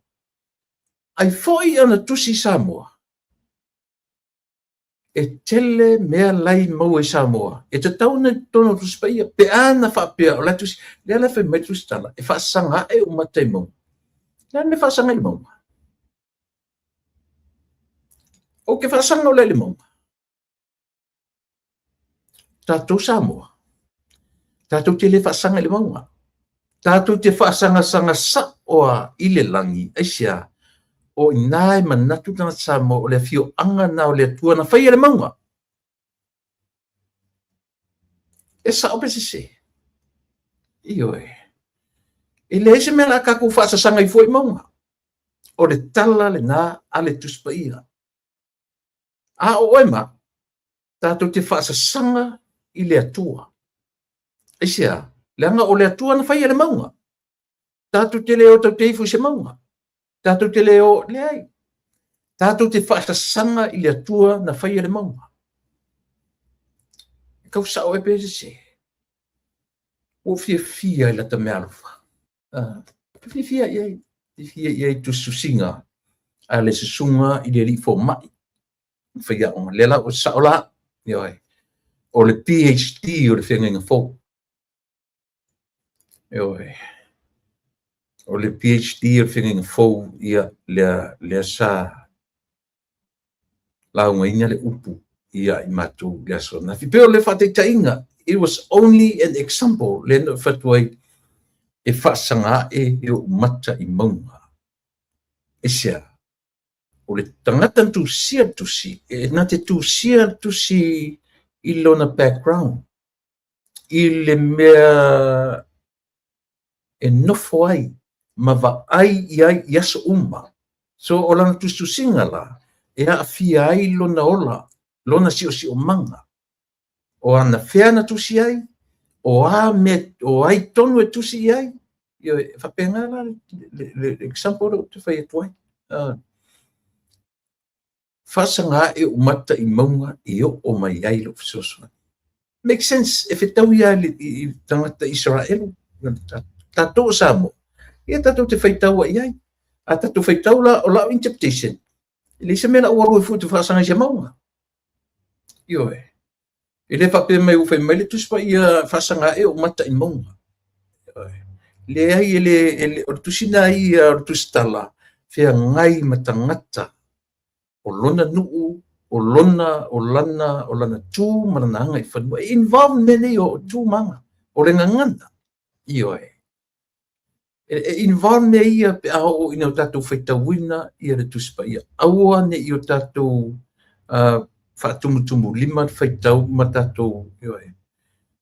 Speaker 1: ai foi ana tusi i Samoa, e tele mea lai maua i Samoa. E tatau ona i totonu o Tusi Paia, pe a na faapea o la tusi, lea la fai mai Tusi Tala, e faasaga ae ou mata i mauga. Le a le mea faasaga i le mauga? Ou te faasaga o le i le mauga. Tatou Samoa, tatou te le faasaga i le mauga. Tatou te faasagasaga sa'o a i le lagi, aisea? O i ina e manatu le tagata Samoa o le afioaga lena o le Atua na faia le mauga. E sa'o pe sese? Ioe. E leai se mea o le a tatou faasasaga ai fua i mauga. O le tala lena a le Tusi Paia. A o oe ma au, tatou te faasasaga i le Atua. Aisea? Leaga o le Atua na faia le mauga. Tatou te le o tatou te ifo i se mauga. Tatou te le o, leai. Tatou te faasasaga i le Atua na faia le mauga. E tau sao ea pe sese? Ua ou fiafia i lata meaalofa. Ah, fiafia i ai, fiafia i ai tusitusiga a le susuga i le alii fomai faiaoga. Lea la ua sao la, ioe, o le PhD o le feagaiga fou. Ioe. O le PhD o le Feagaiga Fou, ia, lea, lea sa laugaina le upu ia i matou i le aso ananafi. E pei o le faataitaiga, it was only an example, lea na ou fai atu ai, e faasaga ae i ou mata i mauga. Aisea? O le tagata na tusia le tusi, e na te tusia le tusi i lona background, i le mea e nofo ai ma vaai i ai i aso uma. So o lana tusitusiga la, e aafia ai lona ola, lona siosiomaga, o anafea na tusi ai, o a mea, o ai tonu e tusi i ai. Ioe, e faapena la le example lea ou te fai atu ai. Faasaga ae ou mata i mauga e oo mai ai lou fesoasoani. Make sense, e fetaui lava i le tagata Isaraelu, tatou o Samoa, ia tatou te faitau ai i ai. A tatou faitau la, o lau interpretation, e leai se mea o le a ou alu ai fua ou te faasaga i se mauga. Ioe. E le faapea mai ua fai mai le Tusi Paia faasaga ae ou mata i mauga. Ioe. Leai, e le, e le, o le tusi lena ia o le tusitala, feagai ma tagata o lona nuu, o lona, o lana, o lana tu ma lana agaifanua. E involve mea nei o tu ma aga, o le gagana. Ioe. E involve mea ia pe a oo ina o tatou faitauina ia le Tusi Paia. Aua ne i o tatou faatumutumulima le faitau ma tatou, ioe.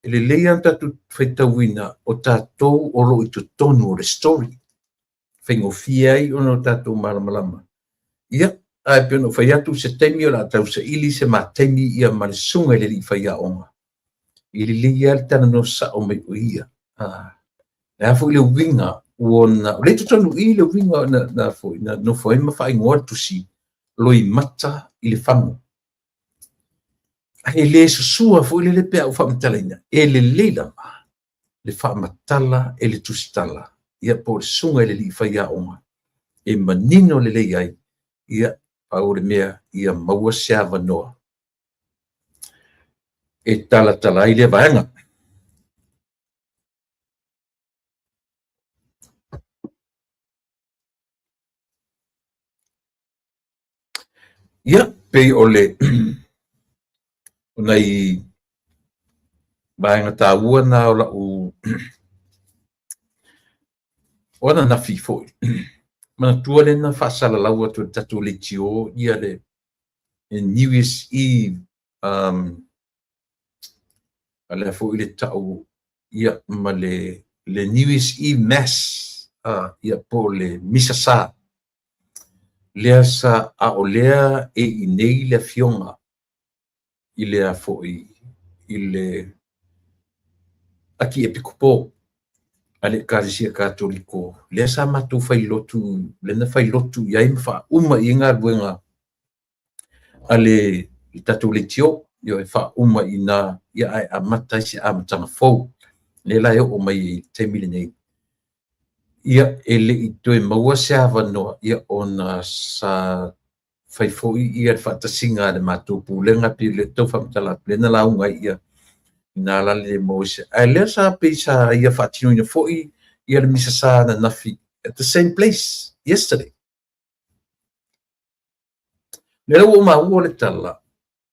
Speaker 1: E lelei lava tatou faitauina o tatou o lo o i totonu o le story. Faigofie ai ona o tatou malamalama. Ia, ae pei ona ou fai atu, se taimi o le a tausaili se ma taimi ia ma le susuga i le alii faiaoga. E lelei lava le talanoa sao mai o ia. Le a foi le uiga ua na, o lea i totonu i i le uiga na, na foi, na nofo ai ma faaigoa le tusi, loimata i le fagu. Ae le susua foi lele pe a ou faamatalaina, e lelei lava le faamatala e le tusitala, ia po o le susuga i le alii faiaoga, e manino lelei ai, ia, pau o le mea, ia maua se avanoa e talatala ai lea vaega. Ia, pei o le o nai vaega taua na o lau o ananafi foi. Manatua lea na faasalalau atu e le tatou leitio ia le New Year's Eve, a lea foi le tau ia ma le New Year's Eve Mass, ia po o le Misa Sa. Lea sa, a o lea e i inei le afioga i le a foi i le Akiepikopo a le Ekalesia Katoliko, lea sa matou fai lotu, lea na fai lotu i ai ma faauma i ai galuega a le tatou leitio, ioe, faauma i ina, ia ae amata ai se amataga fou. Lea la e oo mai i le taimi lenei, ia e le i toe maua se avanoa, ia ona sa fai foi ia le faatasiga a le matou pulega, pei o lea tau faamatala atu, lea na lauga ai ia ina la le maua se, ae lea sa pei sa ia faatinoina foi ia le misa sa ananafi at the same place yesterday. Lea ua ou maua le tala,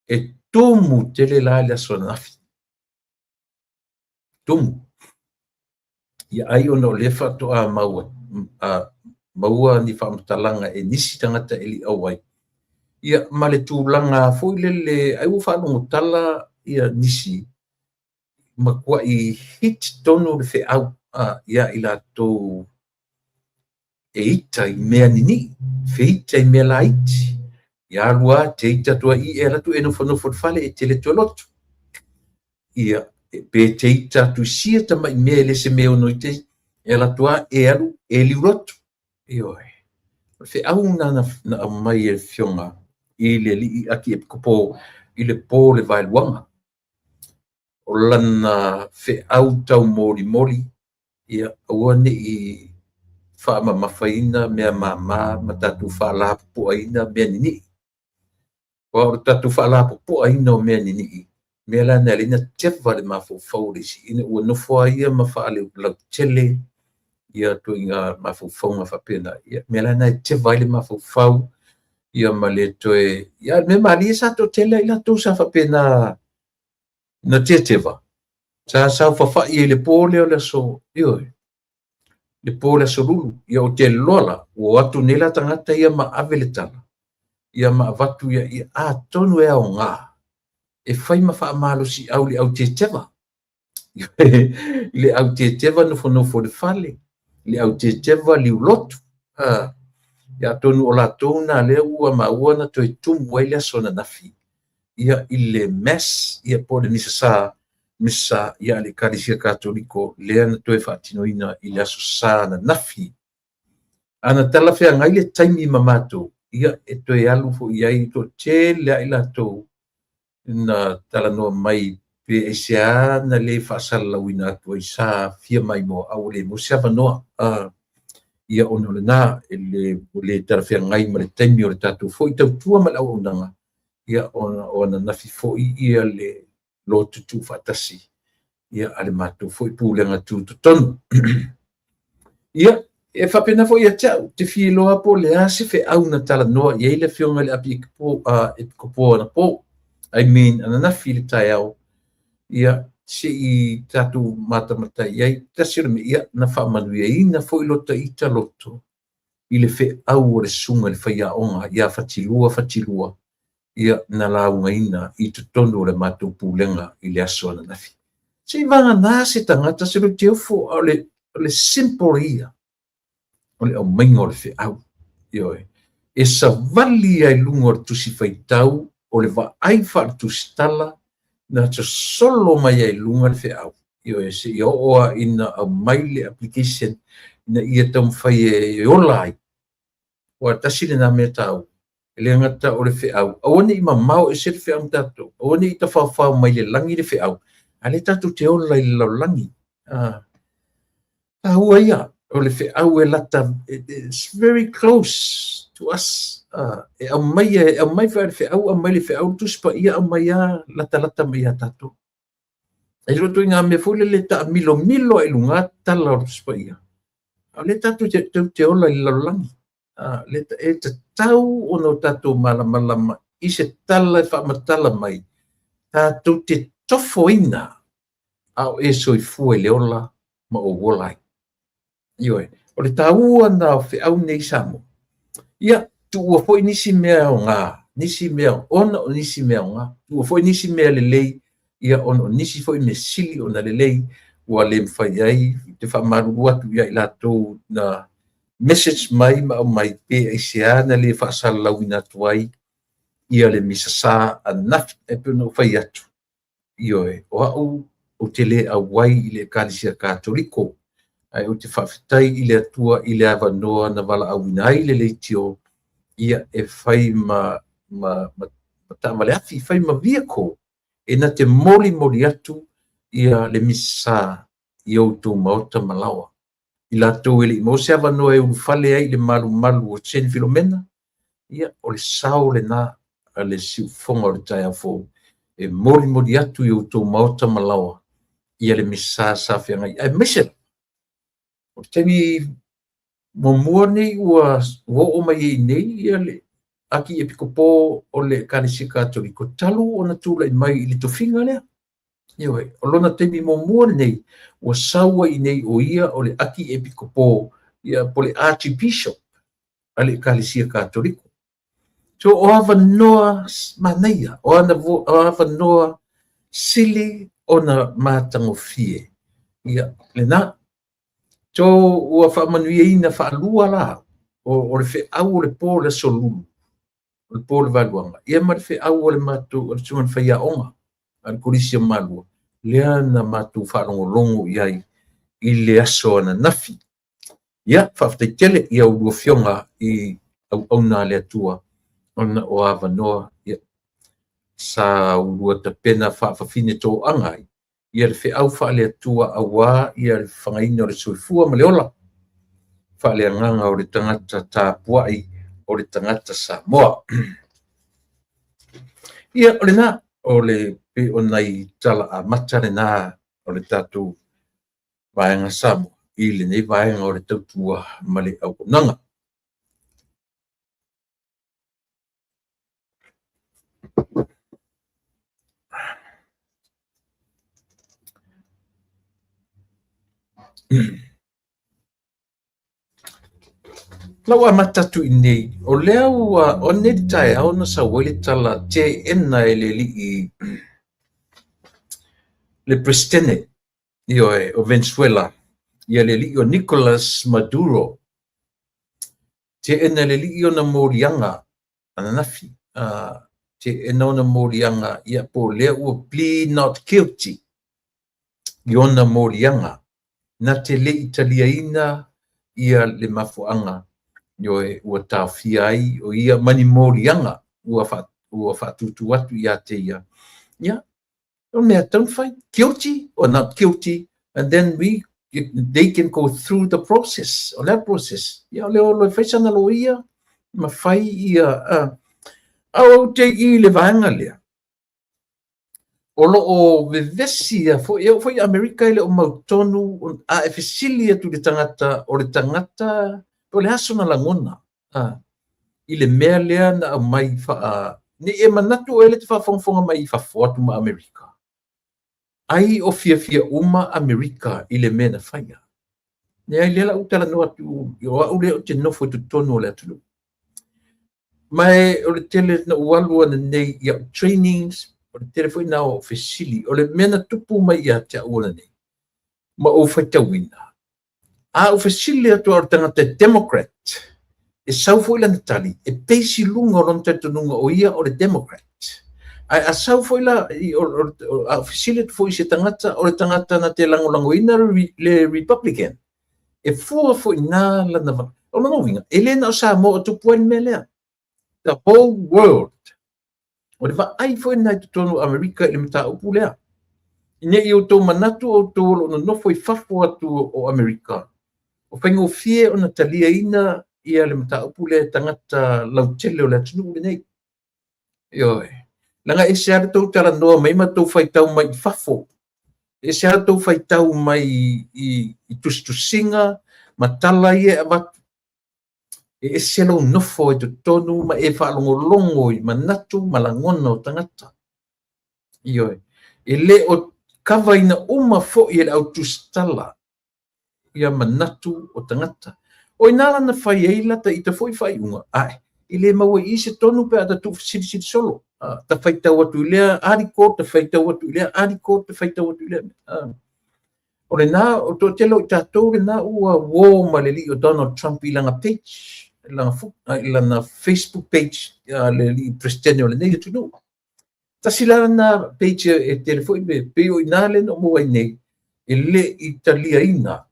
Speaker 1: e tumu tele la i le aso ananafi. Tumu. Ia ai ona o lea faatoa maua, maua ni faamatalaga e nisi tagata e le i auai. Ia ma le tulaga foi lele, ai ua faalogo tala ia nisi, matuai hit tonu le feau ia i latou e ita i mea ninii, feita i mea laiti. Ia alu lava te ita atu ai i, e alu atu e nofonofo i le fale e te le toe lotu. Ia, pe te ita atu i sia tamai mea e le se mea ono ita ai, e alu atu lava e alu e liu lotu. Ioe. O le feau na na aumai e le Afioga i le Alii Akiepikopo i le po o le Vaeluaga. O lana feau taumolimoli, ia aua ne i faamamafaina mea mama ma tatou faalapopoaina mea ninii. Aua o le tatou faalapopoaina o mea ninii, Mea la na e ala ai ona teva le mafaufau o le isi ina ua nofo lava ia ma faalautele ia ituaiga mafaufauga faapena. Ia mea la na e teva ai le mafaufau ia ma le toe ia le mea malie sa toatele ai latou sa faapena na teteva sa saofafai ai i le po lea o le aso, ioe, le po o le aso Lulu. Ia ou te iloa la, ua o atu nei la tagata ia ma ave le tala, ia ma avatu ia, ia atonu e aoga e fai ma faamalosiau i le au teteva. I le au teteva nofonofo i le fale, i le au teteva liulotu. Ia atonu o latou na lea ua maua na toe tumu ai le aso ananafi ia i le mass ia po o le misa sa, misa sa ia a le Ekalesia Katoliko lea na toe faatinoina i le aso Sa ananafi. A na talafeagai le taimi ma matou, ia e toe alu foi i ai, toatele lava i latou na talanoa mai pe aisea na le faasalalauina atu ai sa fia maimoa a ua le maua se avanoa. Ia ona o lena e le ua le talafeagai ma le taimi o le tatou foi tautua ma le auaunaga, ia ona o ananafi foi ia le lotu tuufaatasi ia a le matou foi pulega tutotonu. Ia, e faapena foi ia te au, te fia iloa po o le a se feau na talanoa i ai le Afioga i le Epikopo anapo, I mean ananafi i le taeao, ia se i tatou matamata i ai. Tasi o le mea, ia na faamanuiaina foi lo ita loto i le feau o le Susuga i le Faiaoga ia Fatilua Fatilua, ia na laugaina i totonu o le matou pulega i le aso ananafi. Se i vagana se tagata se Leutiofo, a o le, o le simple ia o le aumaiga o le feau. Ioe. E savali ai luga o le tusi faitau o le vaai faaletusitala na sosolo mai ai luga le feau. Ioe, se i oo lava ina aumai le application ina ia taumafai e ola ai. Aua tasi lena mea taua, e le gata o le feau, aua ne i mamao ese le feau ma tatou, aua ne i tafaofao mai le lagi le feau, a o lea tatou te ola i le lalolagi. Taua ia o le feau e lata, it's very close to us. E aumai, e aumai foi le feau, aumai le feau, le Tusi Paia aumai lava latalata mai ia tatou. E le o ituaiga mea foi lele e taamilomilo lava i luga tala o le Tusi Paia, a o lea tatou te ola i le lalolagi. E tatau ona o tatou malamalama i se tala e faamatala mai, tatou te tofoina a o e soifua i le ola ma ou ola ai. Ioe, o le taua lena o feau nei Samoa. Ia, tuua foi nisi mea aoga, nisi mea ona o nisi mea aoga, tuua foi nisi mea lelei, ia ona o nisi foi mea sili ona lelei, ua le mafai ai te faamalulu atu ia i latou na message mai ma aumai pe aisea na le faasalalauina atu ai ia le misa sa ananafi. E pei ona ou fai atu, ioe, o au ou te le auai i le Ekalesia Katoliko, ae ou te faafetai i le Atua i le avanoa na valaauina ai le leitio ia e fai ma, ma, ma, ma taavale afi, fai ma vehicle e na te molimoli atu ia le misa i outou maota ma laoa. I latou e le i maua se avanoa e ulufale ai i le malumalu o Saint Filomena, ia, o le sao lena a le siufofoga o le taeao fou e molimoli atu i outou maota ma laoa ia le misa sa feagai aemaise lava o le taimi muamua nei ua oo mai ai nei ia le Akiepikopo o le Ekalesia Katoliko talu ona tulai mai i le tofiga lea. Ioe, o lona taimi muamua lenei ua sau ai nei o ia o le Akiepikopo ia po o le Archbishop a le Ekalesia Katoliko. So o avanoa manaia, o avanoa sili ona matagofie. Ia, lena. So ua faamanuiaina faalua la o le feau o le po o le aso Lulu, o le po o le Valuaga, ia ma le feau o le matou, o le susuga i le faiaoga a le Kolisi o Malua, lea na matou faalogologo i ai i le aso ananafi. Ia, faafetai tele i a oulua afioga i auauna a le Atua ona o avanoa ia, sa ulua tapena faafafine toaga ai ia le feau faale-Atua aua ia le fagaina o le soifua ma le ola faaleagaga o le tagata tapuai o le tagata Samoa. Ia, o lena, o le Pei o nai tala amata lena o le tatou vaega Samoa i lenei vaega o le tautua ma le auaunaga. Lau amata atu i nei, o lea ua o nei le taeao na sau ai le tala teena e le alii le Peresetene, ioe, o Venezuela, ia le alii o Nicolas Maduro. Teena e le alii ona moliaga ananafi, teena ona moliaga, ia po o lea ua plead not guilty i ona moliaga na te le i taliaina ia le mafuaaga, ioe, ua taofia ai o ia ma ni moliaga ua faatutu atu ia te ia. Ia, o mea tatau ona fai, guilty or not guilty, and then they can go through the process. O le a le process? Ia, o le o loa e fai sana loia ma fai ia, a ou te i le vaega lea, o lo o vevesi a foi, e oo foi i Amerika e le o mautonu, a e fesili atu i le tagata, o le tagata, po o le a sona lagona, i le mea lea na aumai faa, ne i e manatu oe lea e te faafogafoga mai i fafo atu ma Amerika, ai o fiafia uma Amerika i le mea na faia. Leai, lea la ua talanoa atu, o au lea ou te nofo i totonu o le atunuu. Ma e o le tele na ou alu ananei i au trainings, o le tele foi na o fesili. O le mea na tupu mai ia te au ananei, ma ou faitauina, a ou fesili atu o le tagata Democrat, e sau foi lana tali, e base i luga o lona talitonuga o ia o le Democrat. Ae a sau foi la, a ou fesili atu foi i se tagata, o le tagata na te lagolagoina le Republican, e fua foi nā lana va. O lona uiga, e le na o Samoa o tupu ai le mea lea. The whole world. O le vaai foi lena i totonu o Amerika i le mataupu lea. Ne i outou manatu outou o lo o nonofo i fafo atu o Amerika, o faigofie ona taliaina ia le mataupu lea e tagata lautele o le atunuu lenei. Ioe. Leaga e ese lava le tou talanoa mai ma tou faitau mai i fafo. E ese lava le tou faitau mai i tusitusiga ma tala ia e avatu. E ese lou nofo i totonu ma e faalogologo i manatu ma lagona o tagata. Ioe. E le o kavaina uma foi e le au tusitala ia manatu o tagata. O ina la na fai ai la ta ita foi faaiuga, ae e le maua i i se tonu pe a ta tuufesilisili solo. Ta faitau atu i lea article, ta faitau atu i lea article, ta faitau atu i lea. O lena, o toatele o i tatou lena ua uo ma le alii o Donald Trump i lana page, i lana Facebook page, le alii Peresetene o lenei atunuu. Tasi la lena page e tele foi me pei o ina lea na ou maua ai nei, e le i taliaina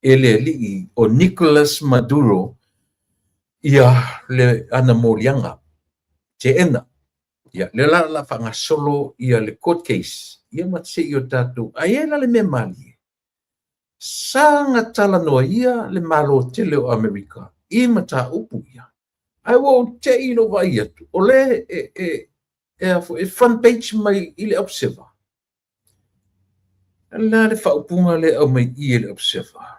Speaker 1: e le alii o Nicolas Maduro ia le ana moliaga teena. Ia, lea la o le a faagasolo ia le court case, ia ma se i o tatou, ae i ai la le mea malie, sa talanoa ia le Malo tele o Amerika i mataupu ia, ae ua ou te i lou vaai atu, o le e front page mai i le Observer. O le a le faaupuga lea e aumai i e le Observer?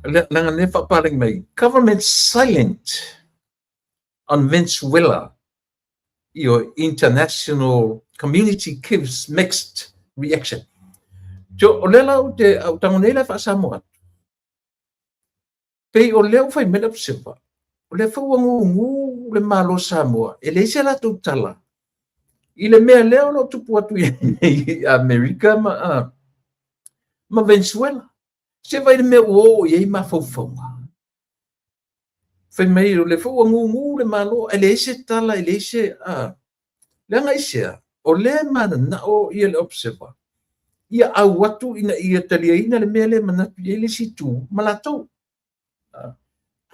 Speaker 1: Leaga lea faapalagi mai, government silent on Venezuela, ioe, international community gives mixed reaction. So, o lea la ou te, a ou tago nei la e faa-Samoa atu. Pei o lea ua fai mai le Observer, o lea foi ua gugu le Malo o Samoa, e leai se latou tala i le mea lea o lo o tupu atu i Amerika ma Venezuela. Se vaai i le mea ua oo i ai mafaufauga. Fai mai o lea foi ua gugu le Malo, ae leai se tala, e leai se... Leaga aisea, o lea e mananao ia le Observer ia au atu ina ia taliaina le mea lea e manatu i ai le isi itu ma latou.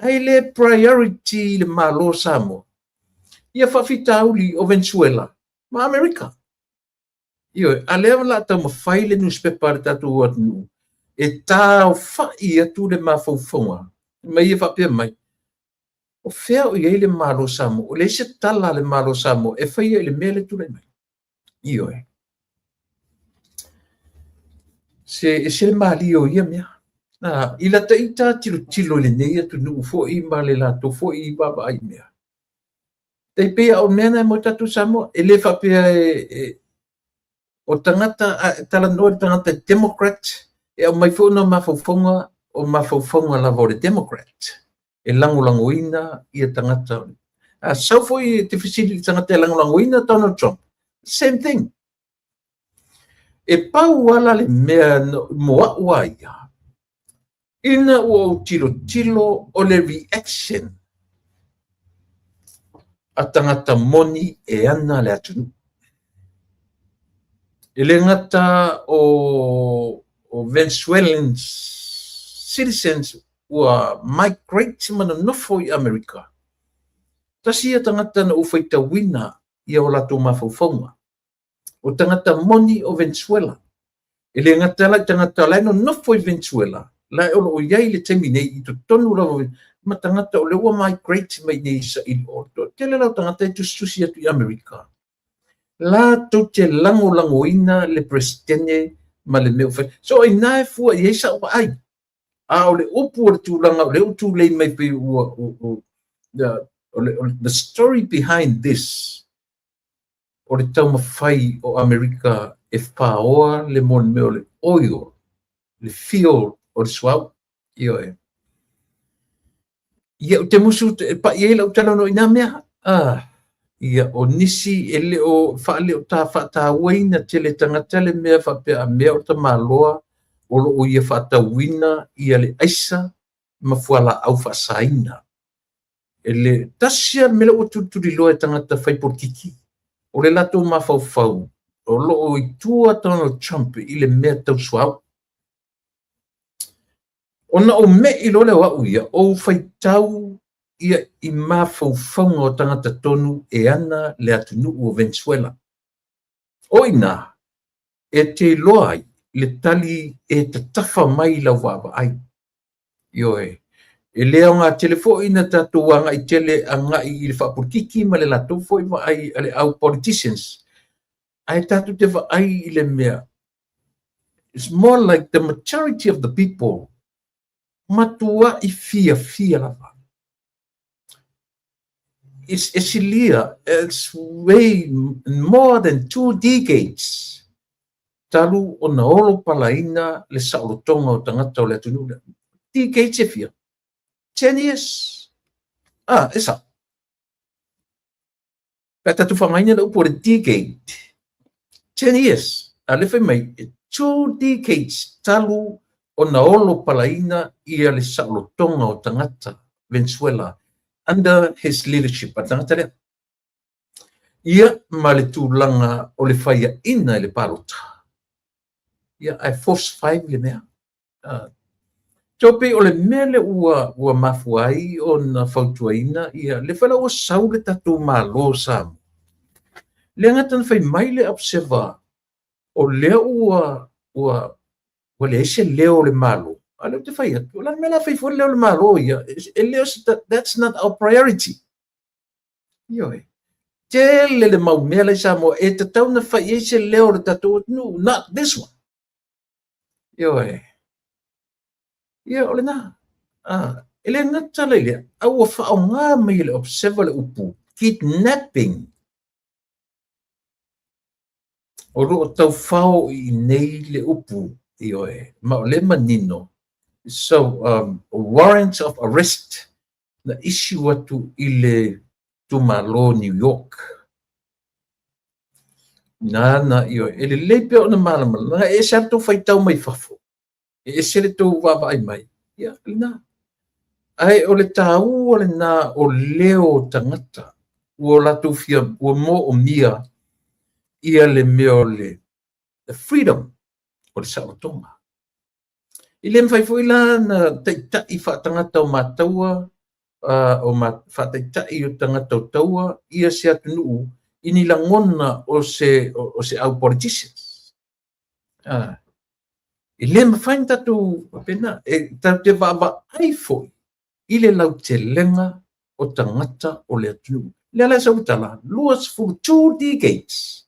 Speaker 1: Ae le priority i le Malo o Samoa ia faafitauli o Venezuela ma Amerika. Ioe, a lea o le a taumafai le newspaper a le tatou atunuu e taofa'i atu le mafaufauga ma ia faapea mai. O fea o i ai le Malo o Samoa? Ua leai se tala a le Malo o Samoa e faia i le mea lea e tulai mai. Ioe. Se ese le malie o ia mea. I lata ita tilotilo i lenei atunuu foi ma le latou foi vaavaai i mea. Tai pei o mea na mo tatou Samoa. E le faapea e o tagata, a talanoa i le tagata Democrat, e aumai foi ona mafaufauga, o mafaufauga lava o le Democrat, e lagolagoina ia tagata. A sau foi e te fesili i le tagata e lagolagoina Donald Trump, same thing. E pau ala le mea mo a'u a ia, ina ua ou tilotilo o le reaction a tagata moni e ana le atunuu. E le gata o Venezuelans citizens ua migrate ma nonofo i Amerika. Tasi ia tagata na ou faitauina ia o latou mafaufauga. O tagata moni o Venezuela. E le gata la i tagata la e nonofo i Venezuela, la e o loo i ai i le taimi nei i totonu lava ma tagata o lea ua migrate mai nei i o tele lau tagata e tusitusi atu i Amerika. Latou te lagolagoina le Peresetene ma le mea ua fai. So i na e fua i ai sa'u vaai. A o le upu o le tulaga o lea ua tulei mai pei ua o le the story behind this, o le taumafai o Amerika e faoa le mea o le oil, le fuel o le suauu. Ioe. Ia, ou te musu e pa'i ai lau talanoa i nā mea. Ia, o nisi e le o faaleo ta faatauaina tele tagata le mea faapea a mea o tamaloa o loo ia faatauina ia le aisa ma fualaau faasaina. E le tasi lava le mea lea ua tulituliloa e tagata fai polokiki. O le latou mafaufau o loo i tua Donald Trump i le mea tau suauu. Ona ou me'i loa lea o a'u ia, ou faitau ia i mafaufauga o tagata tonu e ana le atunuu o Venezuela. O ina, e te iloa ai le tali e tatafa mai lau vaavaai. Ioe. E le aoga tele foi na tatou agai tele agai i le faapolokiki ma le latou foi vaai a le au politicians. Ae tatou te vaai i le mea. It's more like the majority of the people matuai fiafia lava. It's e silia, it's way more than 2 decades talu ona olo palaina le saolotoga o tagata o le atunuu lea. Decades e fia? 10 years. Ah, e sao. Pe a tatou faaaogaina le upu o le decade. 10 years. A le fai mai, 2 decades talu ona olo palaina ia le saolotoga o tagata Venezuela under his leadership, a tagata lea. Ia ma le tulaga o le faiaina i le palota. Ia, ae force five le mea. So pei o le mea lea ua mafua ai ona fautuaina ia le foi la ua sau le tatou Malo o Samoa. Le gata na fai mai le Observer o lea ua leai se leo o le Malo. A lea ou te fai atu, o le mea la fai foi le leo o le Malo ia, e le o se, that's not our priority. Ioe. Tele le mau mea la i Samoa e tatau na fai ai se leo o le tatou atunuu, not this one. Ioe. Ia, o lena. E le gata la i lea, a ua faaaoga mai e le Observer le upu kidnapping. O loo taufao i nei le upu, ioe, ma o le manino. So, warrant of arrest na issue atu i le itumalo New York. Nana, ioe, e lelei pea ona malamalama, e ese lava le tou faitau mai fafo, e ese le tou vaavaai mai, ia, lena. Ae o le taua lena o leo o tagata, ua latou fia, ua moomia ia le mea o le the freedom o le saolotoga. E le mafai foi la na taitai faatagata o mataua, o faataitai o tagata o taua ia se atunuu i ni lagona o se au politicians. E le mafai na tatou faapena, e tatou te vaavaai foi i le lautelega. o tagata o le atunuu. Lea la e sau tala, 22 decades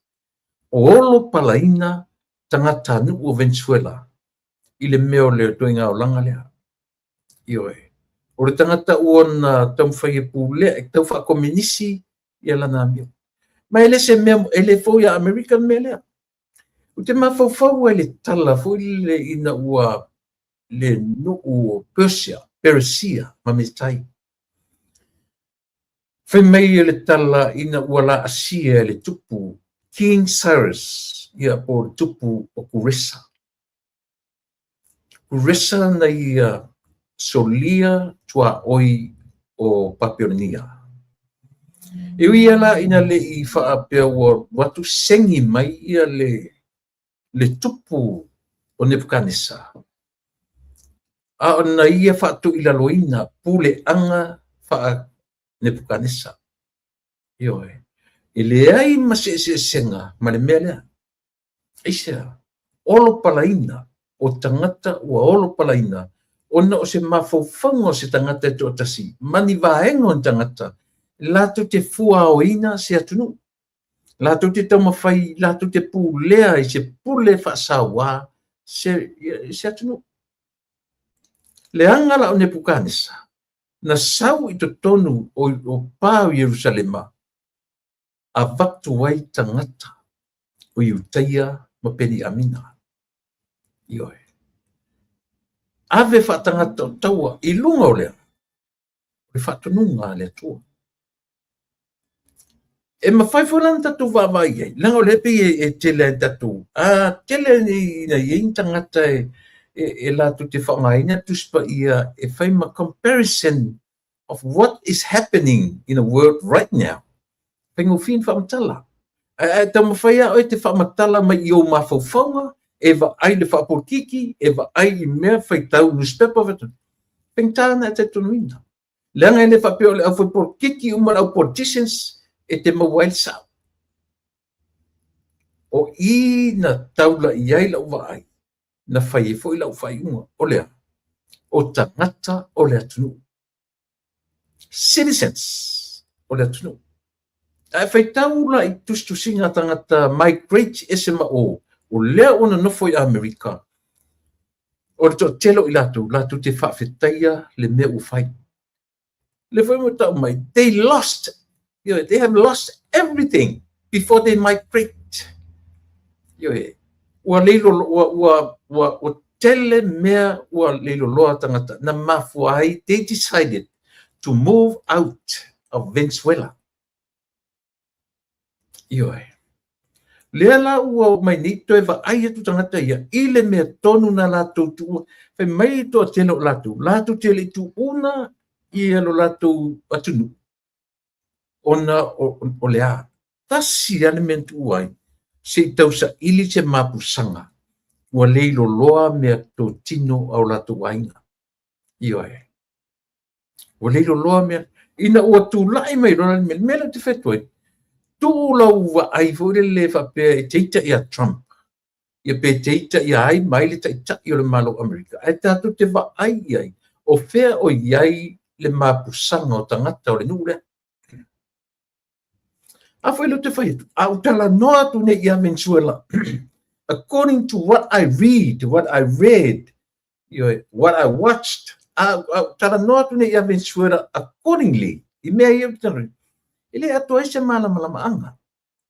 Speaker 1: o olo palaina tagatanuu o Venezuela i le mea o le ituaiga olaga lea. Ioe. O le tagata ua na taumafai e pulea, e tau faakominisi ia lana amio. Ma e le se mea, e le fou ia Amerika le mea lea. Ou te mafaufau ai i le tala foi lele ina ua le nuu o Persia, Peresia ma Metai. Fai mai le tala ina ua laasia e le tupu King Cyrus, ia po o le tupu o Kuresa. Kuresa na ia solia tuaoi o Papelonia. E ui lava la ina le i faapea ua alu atu segi mai ia le tupu o Nepukanesa, a o na ia faatoilaloina puleaga faa Nepukanesa. Ioe. E leai ma se eseesega ma le mea lea. Aisea? Olo palaina o tagata ua olo palaina ona o se mafaufauga o se tagata e toatasi ma ni vaega o ni tagata latou te fuaoina se atunuu, latou te taumafai, latou te pulea i se pule faasauā se atunuu. Leaga la o Nepukanesa na sau i totonu o pa o Ierusalema avatu ai tagata o Iutaia ma Peniamina. Ioe. Ave faatagata o taua i luga o lea, o le faatonuga a le Atua. E mafai foi la ona tatou vaavaai i ai, leaga o lea e pei e tele lava ina tatou, a tele ina i ai ni tagata e latou te faaaogaina Tusi Paia e fai ma comparison of what is happening in the world right now. Faigofie ona faamatala. Ae taumafai lava oe e te faamatala mai i ou mafaufauga, e vaai i le faapolokiki, e vaai i mea faitau newspaper, faigata ona e talitonuina. Leaga e le faapea o le aufaipolokiki uma le au politicians e te maua ai le sao. O i na taula i ai lau vaai, na fai ai foi lau faaiuga, o le a? O tagata o le atunuu. Citizens o le atunuu. Ae faitau la i tusitusiga a tagata migrate ese ma o, o lea ua nonofo i Amerika, o le toatele o i latou, latou te faafetaia le mea ua fai. Le foi mo tau mai, they lost, they have lost everything before they migrate. Ua leilo, ua tele mea ua leiloloa tagata na mafua ai, they decided to move out of Venezuela. Ioe. Lea la ua oo mai nei toe vaai atu tagata ia i le mea tonu na latou tuua. Fai mai le toatele o latou, latou te le i tuuna ia lo latou atunuu ona o le a? Tasi lava le mea na tuua ai, se i tausaili se mapusaga ua leiloloa mea totino a o latou aiga. Ioe. Ua leiloloa mea. Ina ua tulai mai loa le mea, le mea lea ou te fai atu ai, tuu lau vaai foi lele faapea e te ita ia Trump, ia pe te ita ia ai ma ai le taitai o le Malo o Amerika, ae tatou te vaai i ai, o fea o i ai le mapusaga o tagata o le nuu lea. A foi lea ou te fai atu, a ou talanoa atu nei ia Venezuela, according to what I read, what I read, what I watched, a ou talanoa atu nei ia Venezuela accordingly, i mea ia ou te talanoa, e le atoa ai se malamalamaaga.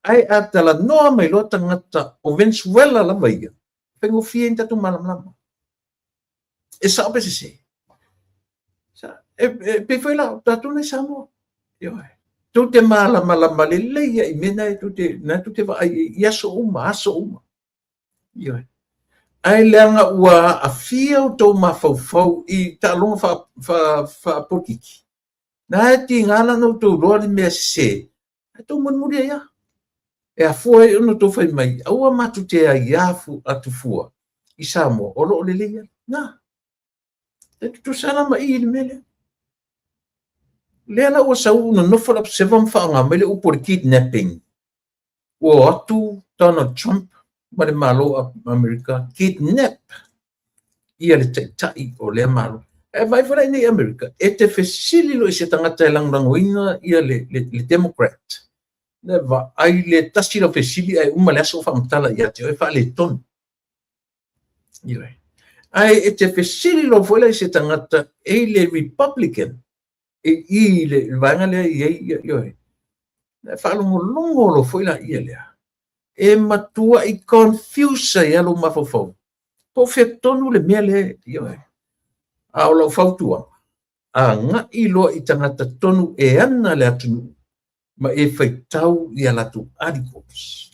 Speaker 1: Ae a talanoa mai loa tagata o Venezuela lava ia, faigofie ai ni tatou malamalama. E sao pe sese? E pei foi la o tatou nei Samoa. Ioe. Tou te malamalama lelei ia i mea na tou te, na tou te vaai i aso uma, aso uma. Ioe. Ae leaga ua aafia outou mafaufau i taaloga faapolokiki. Na e tiga la ona outou iloa le mea sese, ae tou mulimuli ai lava. E afua ai ona outou fai mai, aua matou te aiā atu fua i Samoa, o lo o lelei ai. Na, e tutusa la ma i i le mea lea. Lea la ua sau nonofo le observer ma faaaoga mai le upu o le kidnapping. Ua o atu Donald Trump ma le Malo o Amerika kidnap ia le taitai o lea Malo. Ae vaai foi la i inei i Amerika, e te fesili loa i se tagata e lagolagoina ia le, le, le Democrat, le vaai le tasi lau fesili ae uma le aso o faamatala ia te oe faaletonu. Ioe. Ae e te fesili loa foi la i se tagata e i le Republican, e i le vaega lea i ai, ioe, faalogologo loa foi laia lea, e matuai confuse ai lava lou mafaufau, po o fea tonu le mea lea, ioe. A o lau fautuaga, agai loa i tagata tonu e ana le atunuu ma e faitau i a latou articles.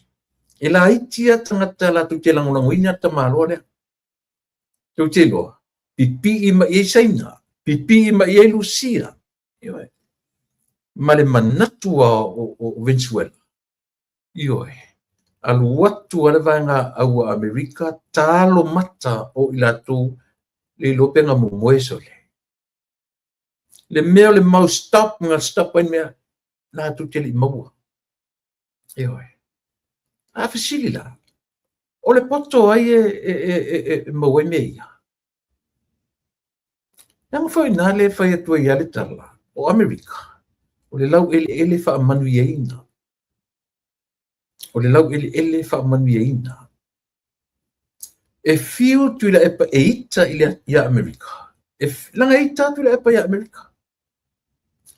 Speaker 1: E laiti lava tagata latou te lagolagoina le tamaloa lea. Tou te iloa, pipii mai i ai Saina, pipii mai i ai Lusia, ioe, ma le manatu o Venezuela, ioe, alu atu a le vaega au a Amerika, talo mata o i latou le iloa pe na momoe sole. Le mea o le mau stop, na stop ai mea, latou te le i maua. Ioe. A fesili la, o le poto ai e maua ai mea ia? Leaga foi i ina lea e fai atu ai lava le tala, o Amerika, o le laueleele faamanuiaina. O le laueleele faamanuiaina. E fiu Tuilaepa e ita i le, ia Amerika. E, leaga e ita Tuilaepa ia Amerika.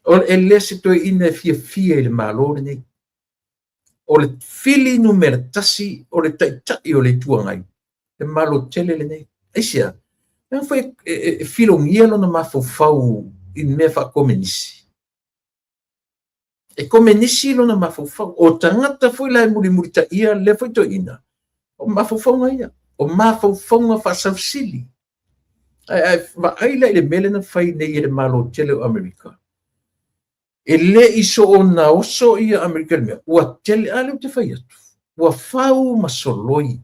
Speaker 1: O e le se toeaina e fiafia i le Malo lenei. O le fili numera 1 o le taitai o le Itu Agai, le Malo tele lenei. Aisea? Leaga foi e filogia lona mafaufau i mea faakomenisi. E komenisi lona mafaufau. O tagata foi la e mulimulitaia lea foi toeaina, o mafaufauga ia, o mafaufauga faasausili. Ae vaai la i le mea lea na fai nei e le Malo tele o Amerika. E le i soona oso ia Amerika i le mea, ua tele, a lea ou te fai atu, ua fau ma soloi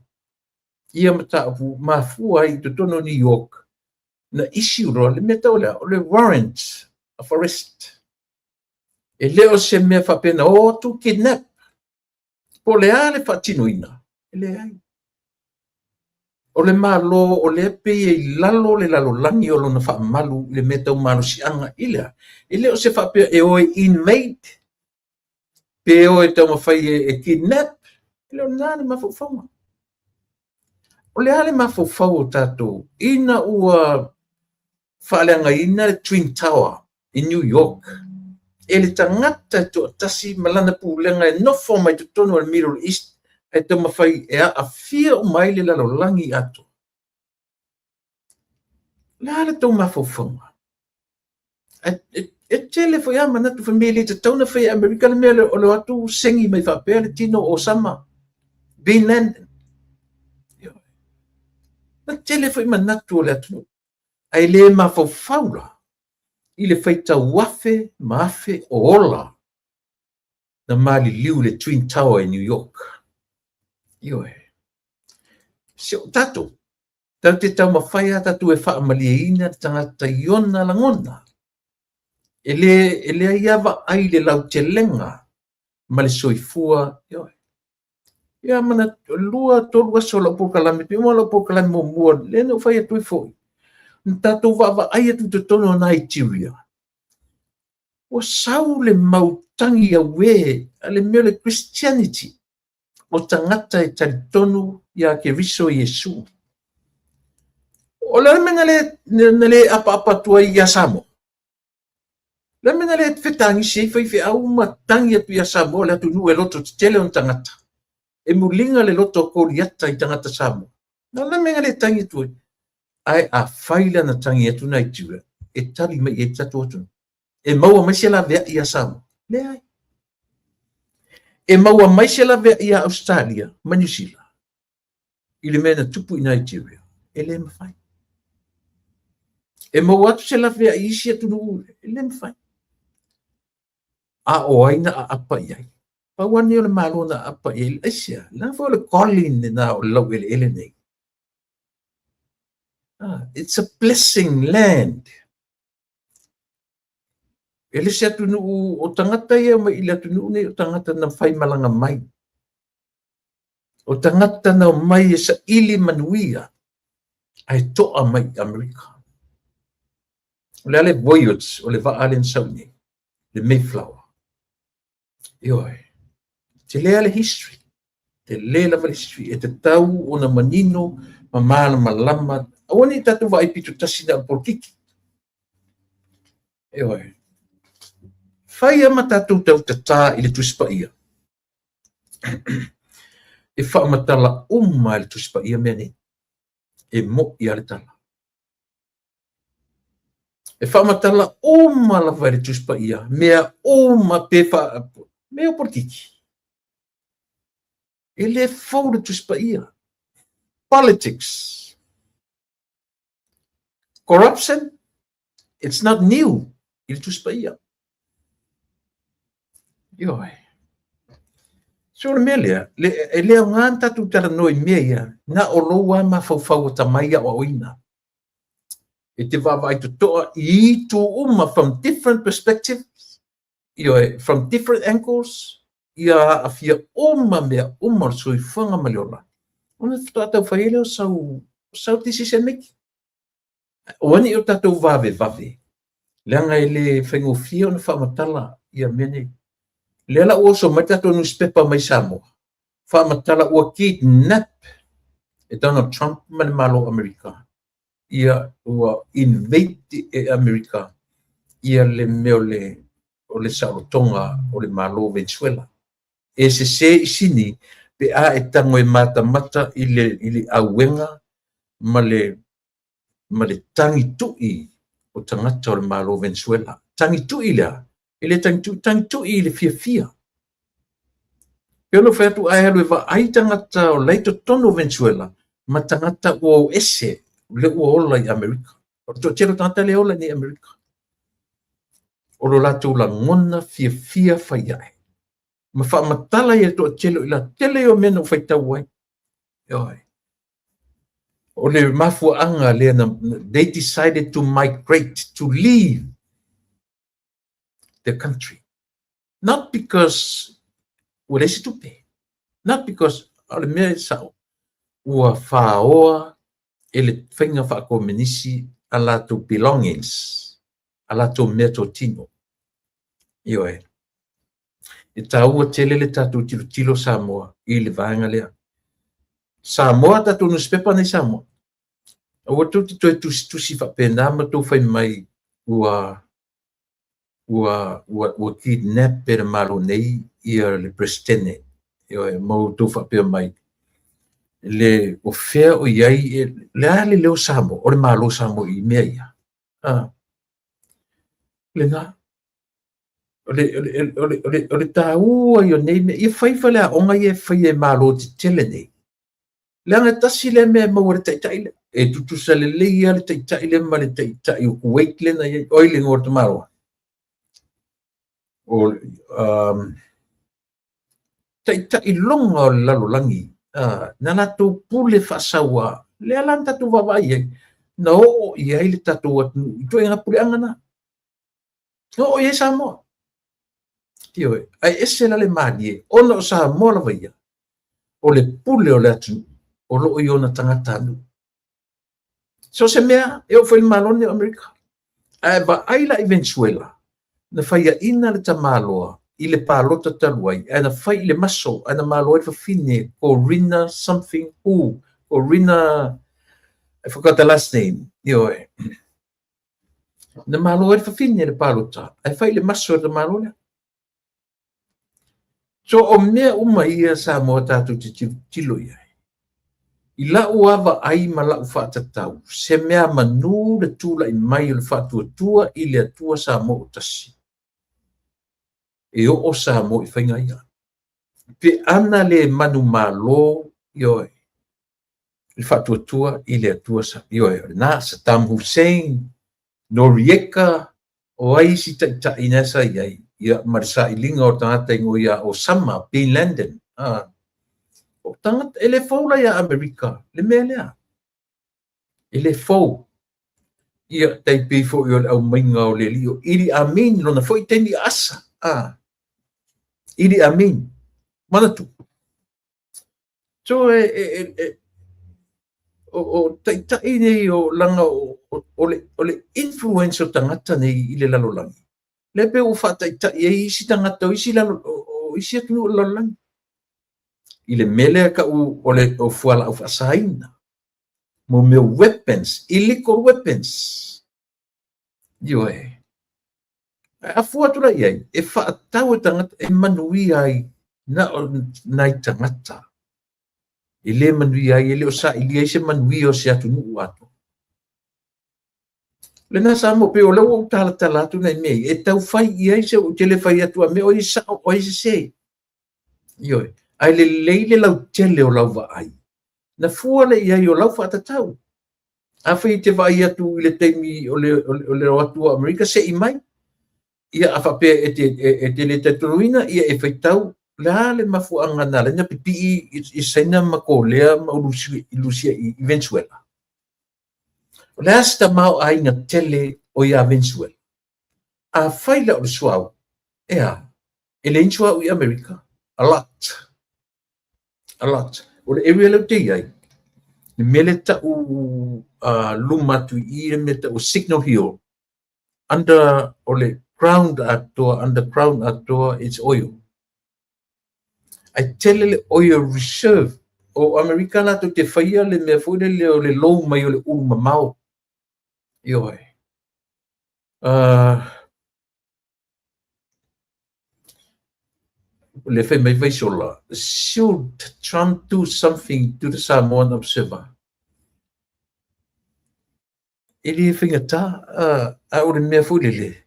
Speaker 1: ia mataupu mafua ai i totonu o New York na issue loa le mea tau lea, o le warrant of arrest. E le o se mea faapea na o atu kidnap. Po o le a le faatinoina, e leai. O le Malo o lea pei e i lalo le lalolagi o lona faamalu i le mea tau malosiaga i le a? E le o se faapea e o e invade, pe o e taumafai e kidnap, e le o lena le mafaufauga. O le a le mafaufau o tatou ina ua faaleagaina le Twin Tower i New York e le tagata e toatasi ma lana pulega e nofo mai totonu o le Middle East ae taumafai e aafia uma ai le lalolagi atoa. O le a le tou mafaufauga? E tele foi lava manatu fai mai e le tatau ona fai e Amerika le mea o le o atu segi mai faapea le tino o Osama Bin Laden. Na tele foi manatu o le atunuu, ae le mafaufau la i le faitau afe ma afe o ola na maliliu i le Twin Tower i New York. Ioe. Si o tatou, tatou te taumafai lava tatou e faamalieina le tagata i ona lagona. E le, e leai lava vaai i le lautelega ma le soifua. Ioe. Ia manatu, 2, 3 aso o lau polokalame, pe uma lau polokalame muamua, lea na ou fai atu ai foi, na tatou vaavaai atu i totonu o Nigeria, ua sau le mau tagi auē a le mea o le Christianity, o tagata e talitonu ia Keriso Iesu. O le a le mea na le apaapa atu ai ia Samoa? Le mea na le fetagisi ai faifeau ma tagi atu ia Samoa, le atunuu e loto tetele ona tagata. E muliga le loto o Koliata i tagata Samoa. Na le mea na le tagi atu ai. Ae afai la na tagi atu Nigeria, e tali mai i ai le tatou atunuu. E maua mai se laveai ia Samoa? Leai. E maua mai se laveai ia Ausetalia ma Niu Sila? I le mea na tupu i Nigeria, e le mafai. E maua atu se laveai i isi atunuu, e le mafai. A o ai na aapa i ai? Pau lava lenei o le Malo na aapa i ai. Aisea? Leaga foi o le calling lena o le laueleele nei. It's a blessing land. E le se atunuu o tagata ia mai i le atunuu nei o tagata na faimalaga mai. O tagata na omai e saili manuia ae toa mai i Amerika. O le a le voyage o le vaa lea na sau i inei, le Mayflower. Ioe. Tele lava le history. Tele lava le history. E tatau ona manino ma malamalama. Aua ne i tatou vaai pito tasi na o le polokiki. Ioe. Fai lava ma tatou tautatā i le Tusi Paia. E faamatala uma e le Tusi Paia mea nei. E mo'i lava le tala. E faamatala uma lava e le Tusi Paia mea uma pe fa mea o polokiki. E le fou le Tusi Paia. Politics. Corruption, it's not new i le Tusi Paia. Ioe. So o le mea lea, le, e le aoga ona tatou talanoa i mea ia, na o lou lava mafaufau atamai aoaoina. E te vaavaai totoa i itu uma from different perspectives, ioe, from different angles, ia aafia uma mea uma o le soifuaga ma le ola. Ona faatoa taufai ai lea o sau, sau decision making. Aua ne i o tatou vavevave, leaga e le faigofie ona faamatala ia mea nei. Lea la ua oso mai le tatou newspaper mai Samoa, faamatala ua kidnap e Donald Trump ma le Malo o Amerika, ia ua invade e Amerika ia le mea o le o le saolotoga o le Malo o Venezuela. E sese i sini pe a e tago e matamata i le i le auega ma le ma le tagi tui o tagata o le Malo o Venezuela. Tagi tui lea, e le tagi tui, tagi tui i le fiafia. Pei ona ou fai atu, a e alu e vaai tagata o la e i totonu o Venezuela ma tagata ua o ese, lea ua ola i Amerika. O le toatele o tagata lea e ola i nei Amerika. O lo latou lagona fiafia fai ae. Ma faamatala ia le toatele o i latou. Tele ia o mea na ou faitau ai. Ioe. O le mafuaaga lea na, they decided to migrate, to leave the country. Not because ua leai se tupe. Not because, o le mea e sao, ua faoa e le faiga faakomenisi a latou belongings, a latou meatotino. Ioe. E taua tele le tatou tilotilo Samoa i le vaega lea. Samoa tatou nusipepa nei Samoa. Aua tou te toe tusitusi faapena ma tou fai mai ua ua ua ua kidnap e le Malo nei ia le Peresetene. Ioe, ma outou faapea mai le o fea o i ai le a le leo Samoa o le Malo Samoa i mea ia. Ah. Lena. O le, o le, o le, o le, o le taua ia o nei mea, ia fai faleaoga ia e faia e Malo tetele nei. Leaga e tasi lea mea e maua e le taitai lea. E tutusa lelei lava le taitai lea ma le taitai o Kuwait lea na i ai. O ai le igoa o le tamaloa? O taitai loga o le lalolagi, na latou pule faasaua, lea la na tatou vaavaai i ai, na oo i ai le tatou atunuu i ituaiga puleaga na. Na oo i ai Samoa. Ioe, ae ese la le malie, ona o Samoa lava ia, o le pule o le atunuu, o lo o i ona tagatanuu. So se mea, e oo foi i le Malo lenei o Amerika. Ae vaai la i Venezuela, na faiaina le tamaloa i le palota talu ai, ae na fai i le maso, ae na malo ai le fafine, Corina something who, Corina, I forgot the last name, ioe. Na malo ai le fafine i le palota, ae fai i le maso e le tamaloa lea. So o mea uma ia Samoa tatou te tilotilo i ai. I la'u lava vaai ma la'u faatatau, se mea manū le tulai mai o le faatuatua i le Atua Samoa o tasi. E oo Samoa i faiga ia. Pe ana le manumalo, ioe, le faatuatua i le Atua sa, ioe, o lena, Saddam Hussein, Noriega, o ai isi taitai na sa i ai, ia, ma le sailiga o le tagata igoa ia Osama Bin Laden. Ah. O tagata, e le fou la ia Amerika, le mea lea. E le fou. Ia, tai pei foi o le aumaiga o le alii o Idi Amin, lona foi taimi aasa. Ah. Idi Amin. Manatu. So e, e, e, e o, o taitai nei o langa o, o le, o le influence o tagata nei i le lalolagi, lea pei ua faataitai ai isi tagata o isi lalo, o isi atunuu o le lalolagi. I le mea lea ta'u o le o fualaau faasaina, mo mea weapons, illegal weapons. Ioe. Ae a fua atu la i ai, e faatau e tagata e manuia ai na o nai tagata. E le manuia ai, e le o sailia ai se manuia o se atunuu atoa. Lena Samoa, pei o lea ua ou talatala atu nai mea ia, e tau fai i ai se, ou te le fai atu a mea o ai e sao, o ai e sese. Ioe. Ae lelei le lautele o lau vaai. Na fua lea i ai o lau faatatau. Afai e te vaai atu i le taimi o le, o le o atu o Amerika se'i mai, ia a faapea e te, e te le talitonuina, ia e faitau le a le mafuaaga na ala ai ona pipii i Saina ma Kolea ma Lusia i Venezuela. O le a se tamaoaiga tele o ia Venezuela? Afai la o le suauu, e a? E leai ni suauu i Amerika. A lot. A lot. O le area lea ou te i ai, le mea lea ta'u luma atu i i, le mea ta'u Signal Hill, under o le ground atoa, underground atoa, it's oil. Ae tele le oil reserve. O Amerika latou te faia le mea foi lele o le lou mai o le ulu mamao. Ioe. Le fai mai Vaisola, should Trump do something to the Samoan Observer? E le faigata, a o le mea foi lele,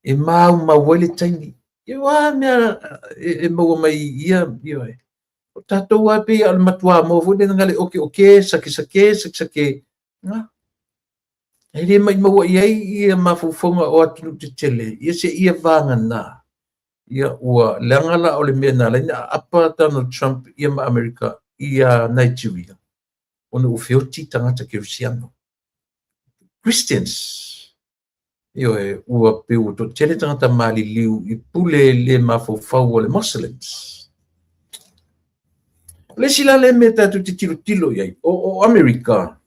Speaker 1: e maumau ai le taimi. Ia ua mea e maua mai ia, ioe. O tatou lava pei o le matua moa foi lele na le okeoke, sakesake, sakesake. Na. E le maumau i ai ia mafaufauga o atunuu tetele, ia seia vagana. Ia ua leaga la o le mea na ala ai ona aapa Donald Trump ia ma Amerika ia Nigeria, ona ua feoti tagata kerisiano. Christians. Ioe, ua pei ua toatele tagata maliliu i pule le mafaufau o le Muslims. O le isi la lea mea tatou te tilotilo i ai, o Amerika,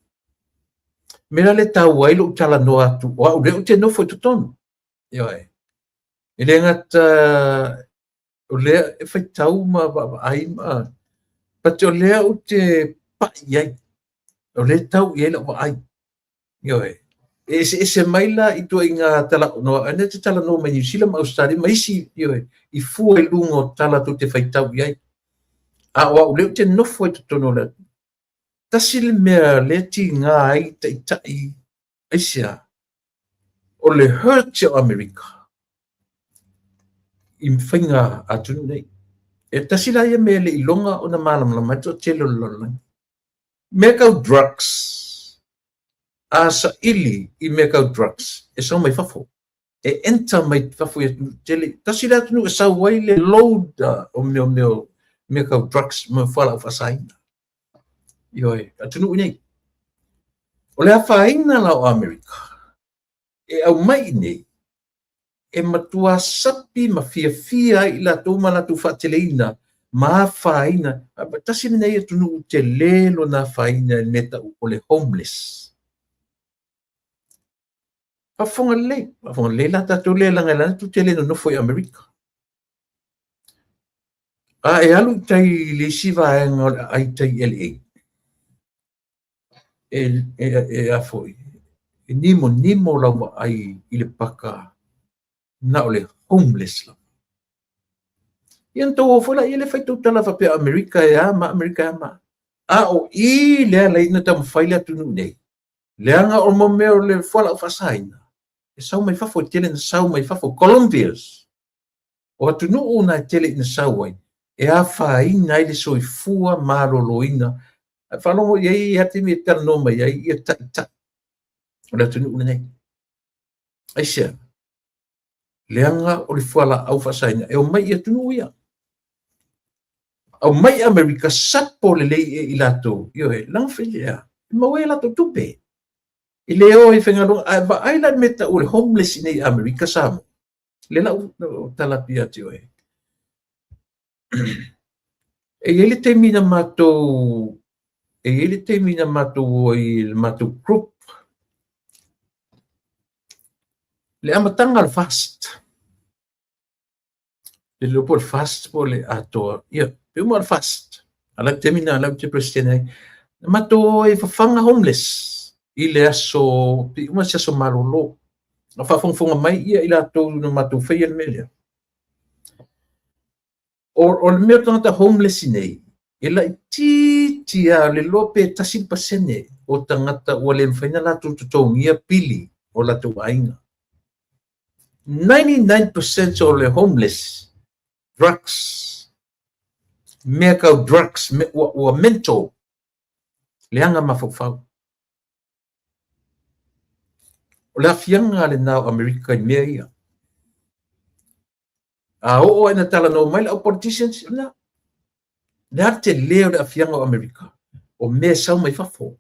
Speaker 1: mea la lea e taua ai lou talanoa atu, o au lea ou te nofo i totonu. Ioe. E le gata o lea e faitau ma vaavaai ma, but o lea ou te pai i ai, o lea e tau i ai lau vaai. Ioe. E eseese mai la i ituaiga talanoa, a na te talanoa mai Niu Sila ma Ausetalia ma isi, ioe, i fua i luga o tala tou te faitau i ai. A o au lea ou te nofo ai i totonu o le atunuu. Tasi le mea lea e tiga ai taitai aisea? O le hurt o Amerika i faiga a atunuu nei. E tasi la ia mea e le i iloga ona malamalama ai le toatele o le lalolagi. Mea tau drugs, a saili i mea tau drugs, e sau mai fafo. E enter mai fafo i atunuu tetele. Tasi le atunuu e sau ai le load o mea mea mea tau drugs ma fualaau faasaina. Ioe, atunuu nei. O le afaina la o Amerika, e aumai i nei, e matua sapi ma fiafia ai i latou ma latou faateleina ma afaina. Tasi lenei atunuu tele lona afaina i le mea ta'u o le homeless. Faafofoga lelei, faafofoga lelei la tatou lea leaga e tou te le nonofo i Amerika. A e alu i tai i le isi vaega o le aai i tai i LA, e a foi, e nimonimo lau vaai i le paka na o le homeless lava. Ia na tou o foi laia lea fai tou tala faapea Amerika e a ma Amerika e a ma. A o i lea ala ai ona taumafai le atunuu nei, leaga o mo mea o le fualaau faasaina, e sau mai fafo, e tele ina sau mai fafo, Colombias, o atunuu na e tele ina sau ai, e afaina ai le soifua maloloina. Ae faalogo i ai ia taimi e talanoa mai ai ia taitai o le atunuu lenei. Aisea? Leaga o le fualaau faasaina e omai i atunuu ia. Aumai Amerika sapo lelei e i latou, ioe, leaga fai lea, e maua ai a latou tupe. E le o ai faigaluega, ae vaai la i le mea e tau o le homeless i nei i Amerika Samoa. Le lau tala atu ia te oe. E i ai le taimi na matou e i ai le taimi na matou o ai i le matou group. Le amataga o le FAST, le iloa po o le FAST po o le atoa, ia, pe uma o le FAST, a lau taimi na lau te President ai, na matou o ai e fafaga homeless i le aso, pe uma se aso malolo. Na faafogafoga mai ia i latou na matou faia le mea lea. O le mea o tagata homeless nei, e laitiiti lava, le iloa pe 1% o tagata ua le mafai ona latou totogia pili o latou aiga. 99% o le homeless, drugs, mea tau drugs, ua mental, leaga mafaufau. O le aafiaga lena o Amerika i mea ia. A oo ina talanoa mai le au politicians, o lena. Le a le tele o le aafiaga o Amerika, o mea e sau mai fafo.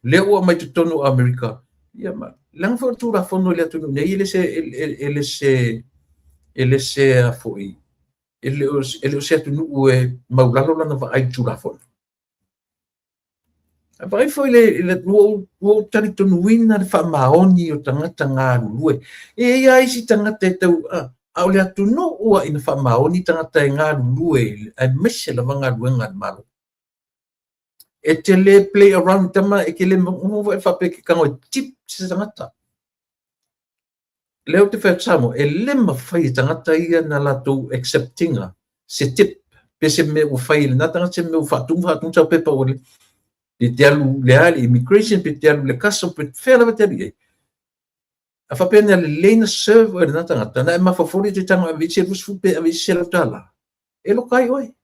Speaker 1: Lea ua aumai totonu o Amerika, ia ma, leaga foi o le Tulafono i le atunuu nei, e le se, e le se, e le se a foi, e le o se atunuu e maulalo lana vaai i le Tulafono. Ae vaai foi le, le ua ou talitonuina le faamaoni o tagata galulue. E i ai lava isi tagata e tau, a o le atunuu a ina faamaoni tagata e galulue, aemaise lava galuega a le Malo. E te le play around tama, e te le e faapea e te tago e tip se tagata. Lea ou te fai atu Samoa, e le mafai e tagata ia na latou acceptinga se tip pe se mea ua fai e lena tagata, se mea ua faatumu faatumu sau pepa ua le pe te alu le a le immigration, pe te alu le custom, pe fea lava te alu i ai. A faapea na lelei na serve oe lena tagata, na e mafaufau lea te tago e ave i se 20 pe ave i se $100. E loka ai oe.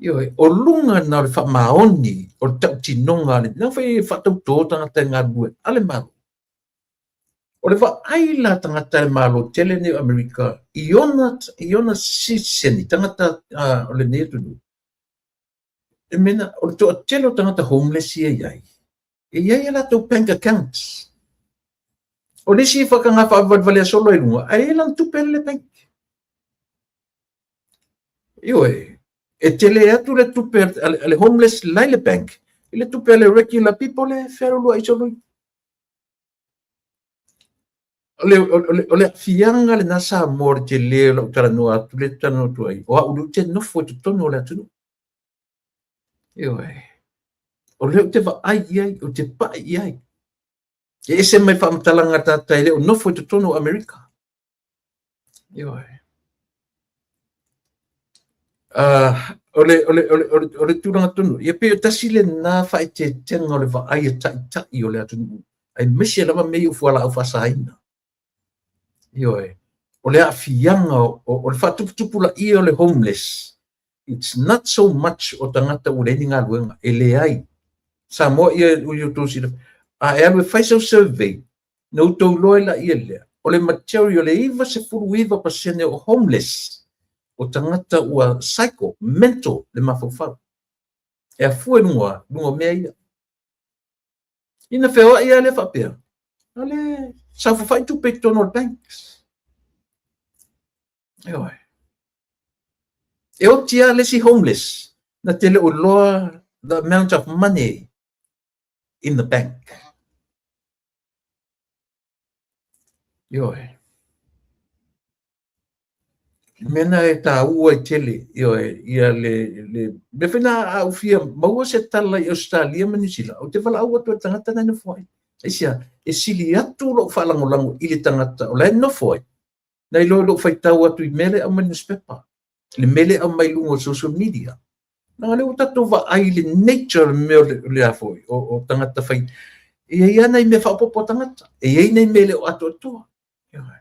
Speaker 1: Ioe, o luga na o le faamaoni o le tautinoga a le, na fai e faatauto tagata e galulue a le Malo. O le vaai la tagata e Malo tele nei o Amerika i ona sitiseni, tagata o lenei atunuu, e mena, o le toatele o tagata homeless ia i ai, e i ai a latou bank accounts. O le isi whakanga whaavalevale a solo i lunga, ae i ai lana tupe le bank. Ioe, e tele atu le tupe a le homeless lai le bank, i le tupe a le regular people e fealoloa i solo i. O le aafiaga lena Samoa o le tele o lau talanoa atu le talanoa atu ai, o au lea ou te nofo i totonu o le atunuu. Ioe. O lea ou te vaai i ai, ou te pai i ai. E ese mai faamatalaga a tagata e le o nofo i totonu o Amerika. Ioe. O le tulaga tonu, ia pei o tasi lena faaeteetega o le vaai a taitai o le atunuu, aemaise lava mea ia o fualaau faasaina. Ioe. O le aafiaga o le faatuputupulaia o le homeless, it's not so much o tagata ua leai ni galuega, e leai. Samoa ia ui outou silafia, a e alu e fai sau survey, na outou iloa ai laia lea, o le majority, o le 99% o homeless, o tagata ua psycho, mental le mafaufau. E afua i luga, luga o mea ia. Ina feoai lava lea faapea, a le saofafai tupe i totonu o le banks. Ioe. E oti lava le isi homeless, na te le o iloa the amount of money in the bank. Ioe. Le mea na e tāua ai tele, ioe, ia le, le, mea foi na a ou fia maua se tala i Ausetalia ma Niu Sila, ou te valaau atu i le tagata na e nofo ai. Aisea, e sili atu lou faalagolago i le tagata o la e nofo ai, nai lo lou faitau atu i mea lea e aumai i le newspaper, le mea lea e aumai i luga o social media. Leaga lea ua tatou vaai i le nature o le mea o le a foi, o tagata fai, e i ai lava nai mea faaopoopo a tagata, e i ai nai mea e le o atoatoa. Ioe.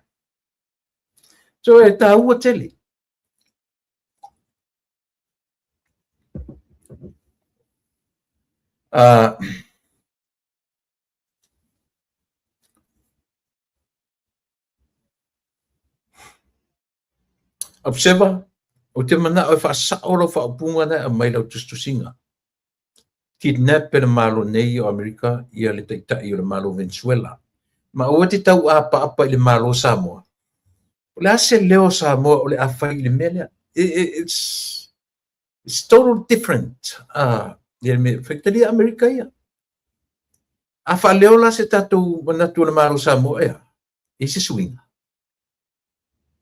Speaker 1: So e tāua tele. Observer, ou te manao e faasao lau faaupuga na e aumai lau tusitusiga. Kidnap e le Malo nei o Amerika ia le taitai o le Malo Venezuela. Ma aua te tauapaapa i le Malo Samoa. O le a se leo o Samoa o le a fai i le mea lea? It's totally different. Ia le mea, faitalia Amerika ia. A faaleo la se tatou manatu o le Malo Samoa, ea? E i ai se suiga?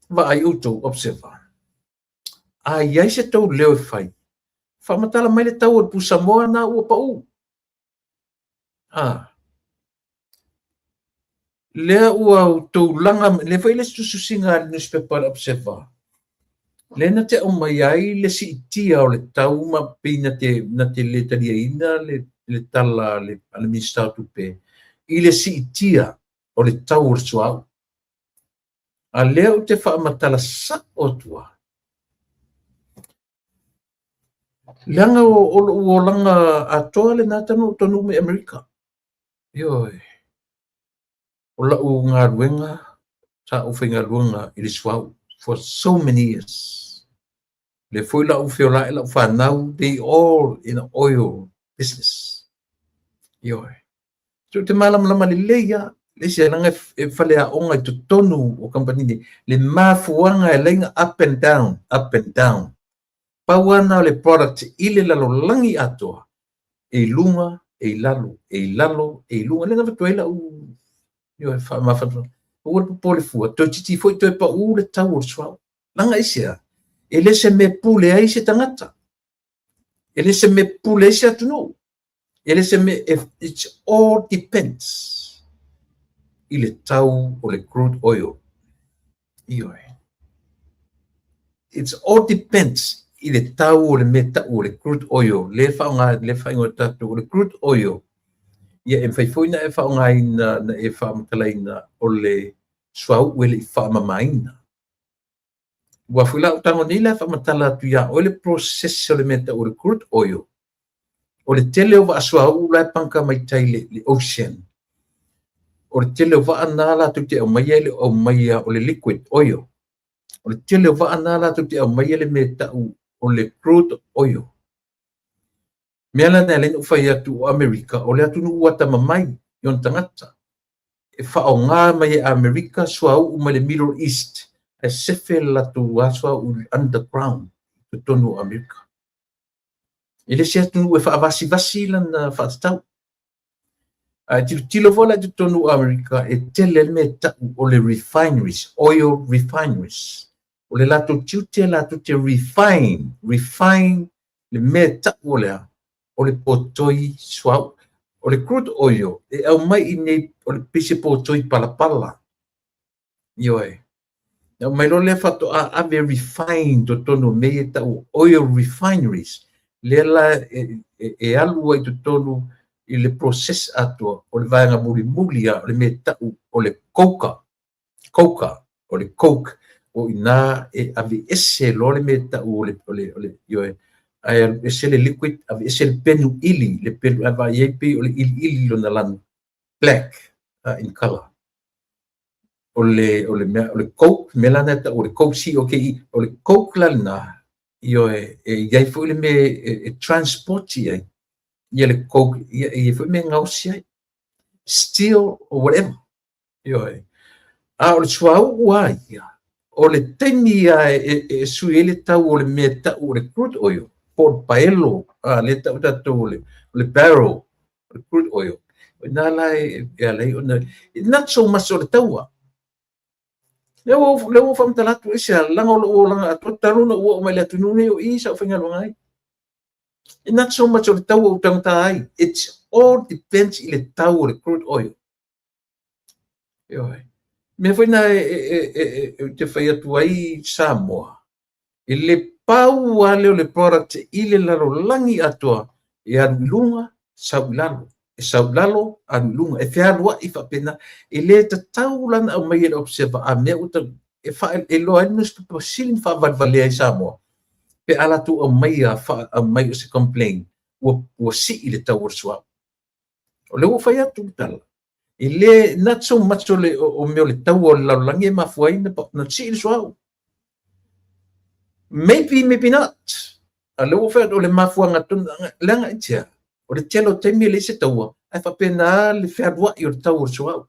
Speaker 1: Vaai outou, observer. A i ai se tou leo e fai, faamatala mai le tau o le pusamoa na ua pau. A lea ua outou laga, lea foi le tusitusiga a le newspaper a le Observer, lea na te aumai ai le siitia o le tau ma pei na te, na te le taliaina le, le tala a le, a le Minisita o Tupe i le siitia o le tau o le suauu. A lea ou te faamatala sao atu lava, leaga o lou olaga atoa lena talu ona ou taunuu mai Amerika. Ioe. O lau galuega, sa ou faigaluega i le suauu for so many years. Lea foi la ua feolai lau fanau, they all in the oil business. Ioe. So ou te malamalama lelei lava, le isi leaga e faleaoga i totonu o kamupani nei, le mafuaaga e ala ai ona up and down, up and down. Pau lava lena o le product i le lalolagi atoa, e i luga, e i lalo, e i lalo, e i luga. Lea na avatu ai lau ioe, faamafanafanaga. Aua le popole fua, toeitiiti foi toe pau le tau o le suauu. Leaga aisea? E le se mea pule ai se tagata. E le se mea pule ai se atunuu. E le se mea, it's all depends i le tau o le crude oil. Ioe. It's all depends i le tau o le mea tau o le crude oil, lea faaaoga, lea faaigoa e tatou o le crude oil. Ia e mafai foi ona e faaaogaina, na e faamatalaina o le suauu e le i faamamaina. Aua foi la ou tago nei la e faamatala atu ia oe le process o le mea tau o le crude oil. O le tele o vaa suauu la e panka mai tai le, le ocean. O le tele o vaa na latou te aumaia e le o aumaia o le liquid oil. O le tele o vaa na latou te aumaia le mea tau o le crude oil. Mea la na e ala ai ona ou fai atu o Amerika o le atunuu atamamai i ona tagata. E faaaoga mai e Amerika suauu mai le Middle East ae sefe le latou lava suauu underground i totonu o Amerika. E le se atunuu e faavasivasi lana faatatau. Ae tilotilo foi la i totonu o Amerika e tele ai le mea e tau o le refineries, oil refineries. O le latou tiute latou te refine, refine le mea e tau o le a? O le potoi suauu. O le crude oil e aumai i inei o le pei se potoi palapala. Ioe. Na aumai loa lea faatoa ave refine totonu o mea ia e tau oil refineries, lea la e, e, e alu ai totonu i le process atoa o le vaega mulimuli lava o le mea e tau o le coca, coca, o le coke, o i ina e aveese loa le mea e tau o le, o le, o le, ioe, ae alu ese le liquid, aveese le penu ʻili, le penu, a vaai ai pei o le ʻiliʻili lona lanu, black in color. O le, o le mea, o le coke, mea la na e tau o le coke, C-O-K-E, o le coke la lena, ioe, e i ai foi le mea e, e transport i ai, ia le coke, ia, e i ai foi mea e gaosi ai, steel or whatever, ioe. A o le suauu lava ia, o le taimi lava e, e, e sui ai le tau o le mea e tau o le crude oil, po o le paelo, a, lea e tau tatou o le, o le barrel, o le crude oil. O i ina la e, e ala ai ona, not so much o le taua. Lea ua, lea ua faamatala atu e se leaga o lou olaga atoa talu ona ou oo mai i le atunuu nei o i sa ou faigaluega ai. Not so much o le taua ua taugata ai. It's all depends i le tau o le crude oil. Ioe. Mea foi na e, e, e, e, e, ou te fai atu ai Samoa, E le pau lava lea o le product i le lalolagi atoa, e alu i luga, sau i lalo, e sau i lalo, alu i luga, e fealuai faapena. E le tatau la ona aumai e le Observer a mea ua tau, e faa, e iloa ai le nusipepa sili ona faavalevalea ai Samoa pe a latou aumaia, aumai o se complaint ua, ua sii le tau o le suauu. O lea ua fai atu le tala. E le, not so much o le, o, mea o le taua o le lalolagi e mafua ai na sii le suauu. Maybe, maybe not. A lea ua fai atu o le mafuaaga tonu, leaga aisea, o le tele o taimi e leai se taua, ae faapena le fealuai o le tau o le suauu.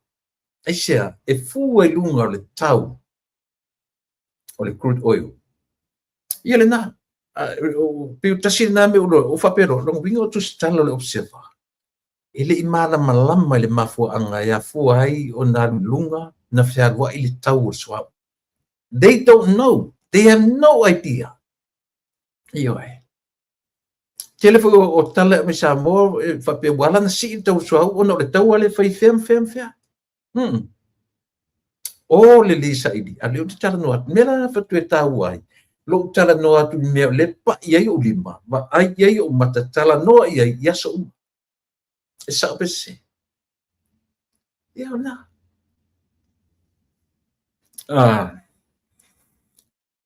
Speaker 1: Aisea, e fua i luga o le tau o le crude oil. Ia lena, pei o tasi lena mea ua faapea loa, lona uiga o tusitala o le Observer, e le i malamalama i le mafuaaga e afua ai ona alu i luga na fealuai le tau o le suauu. They don't know. They have no idea. Ioe. Tele foi o tala e aumai Samoa e faapea ua ala ona sii le tau o le suauu ona o le taua lea e fai fea ma fea ma fea. O le lē saili, a o lea ou te talanoa atu. O le mea la faatoa taua ai lou talanoa atu i le mea o lea e pai ai ou lima, vaai i ai ou mata, talanoa i ai i aso uma. E sao pe sese? Ia, o lena.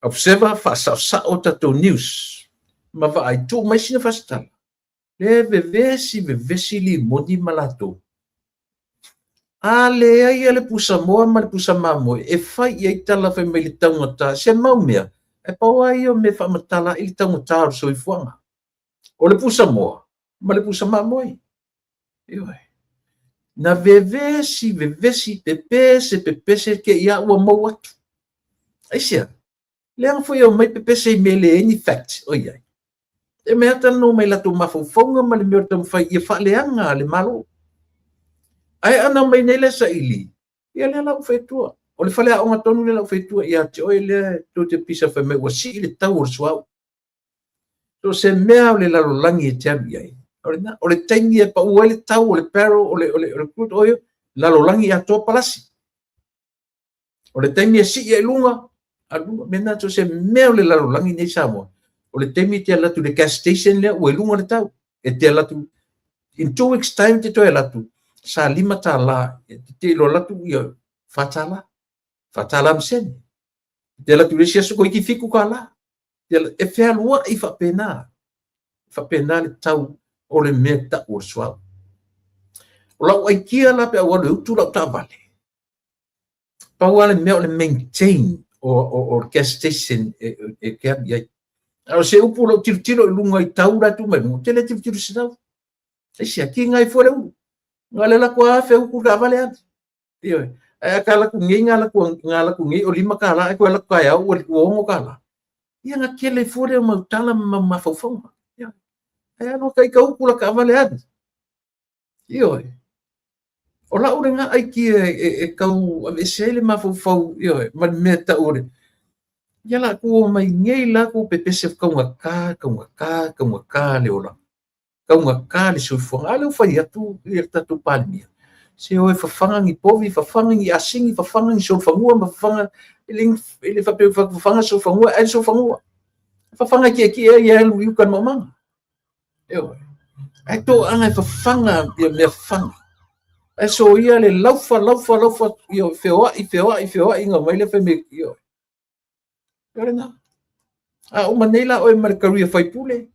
Speaker 1: Observer, faasaosao tatou news ma vaai, tuu mai sina faasitala. Le vevesi vevesi limoni ma latou. A leai a le pusamoa ma le pusa mamoe e fai i ai tala fai mai le taugata, se mau mea, ae pau lava ia o mea e faamatala ai le taugata o le soifuaga. O le pusamoa ma le pusa mamoe. Ioe. Na vevesi vevesi, pepese pepese te i a ua mou atu. Aisea? Leaga foi e omai pepese i mea e leai ni fact o i ai. E mea talanoa mai latou mafaufauga ma le mea o le taumafai ia faaleaga le Malo. Ae ana omai nei le saili, ia lea la ua fai atua. O le faleaoga tonu lea la ua fai atua ia te oe lea tou te pisa fai mai ua sii le tau o le suauu. So se mea o le lalolagi e te alu i ai. O le, o le taimi e pau ai le tau o le barrel o le, o le, o le crude oil, lalolagi atoa palasi. O le taimi e sii ai luga, alu luga. Mea na, so se mea o le lalolagi nei Samoa. O le taimi e te alu atu i le gas station lea, ua i luga le tau. E te alu atu, in 2 weeks time te toe alu atu, sa $5, e te iloa alu atu ia $4, $4 ma sene. E te alu atu i le isi aso, toeitiiti $7. E fealuai faapena, faapena le tau o le mea tau o le suauu. O lau aikia la pe a ou alu e utu lau taavale, pau lava le mea o le maintain o le gas station e te alu i ai. A o se upu o lou tilotilo i luga i tau la e tuu mai luga, ou te le tilotilo i se tau. Aisea, kiga ai fua le ulu. Na o le alu atu lava afe utu le taavale alu. Ioe. Ae a ka alu atu nei, na alu atu nei o $5 ae toe alu atu taeao ua $6. Ia na tele fua lea o mau tala ma mau mafaufauga. Ioe. Ae alu ata ita utu la taavale alu. Ioe. O lau lena aikia e tau aveese ai le mafaufau, ioe, ma le mea tau o le ia la tou omai nei la tou pepese taugata, taugata, taugata le olaga. Taugata le soifuaga. A lea ua fai atu ia le tatou Palemia, se o e fafaga ni povi, fafaga ni asini, fafaga ni solofanua ma fafaga, e le, e le faapea fafaga solofanua, ae solofanua. Fafaga e tietie ai e alu i uka i le maumaga. Ioe. Ae toaga e fafaga ia mea fafaga. Ae soia le laufa, laufa, laufa, ioe, feoai, feoai, feoai, na omai lea fai mai, ioe. O lena. A uma nei la oe ma le career faipule,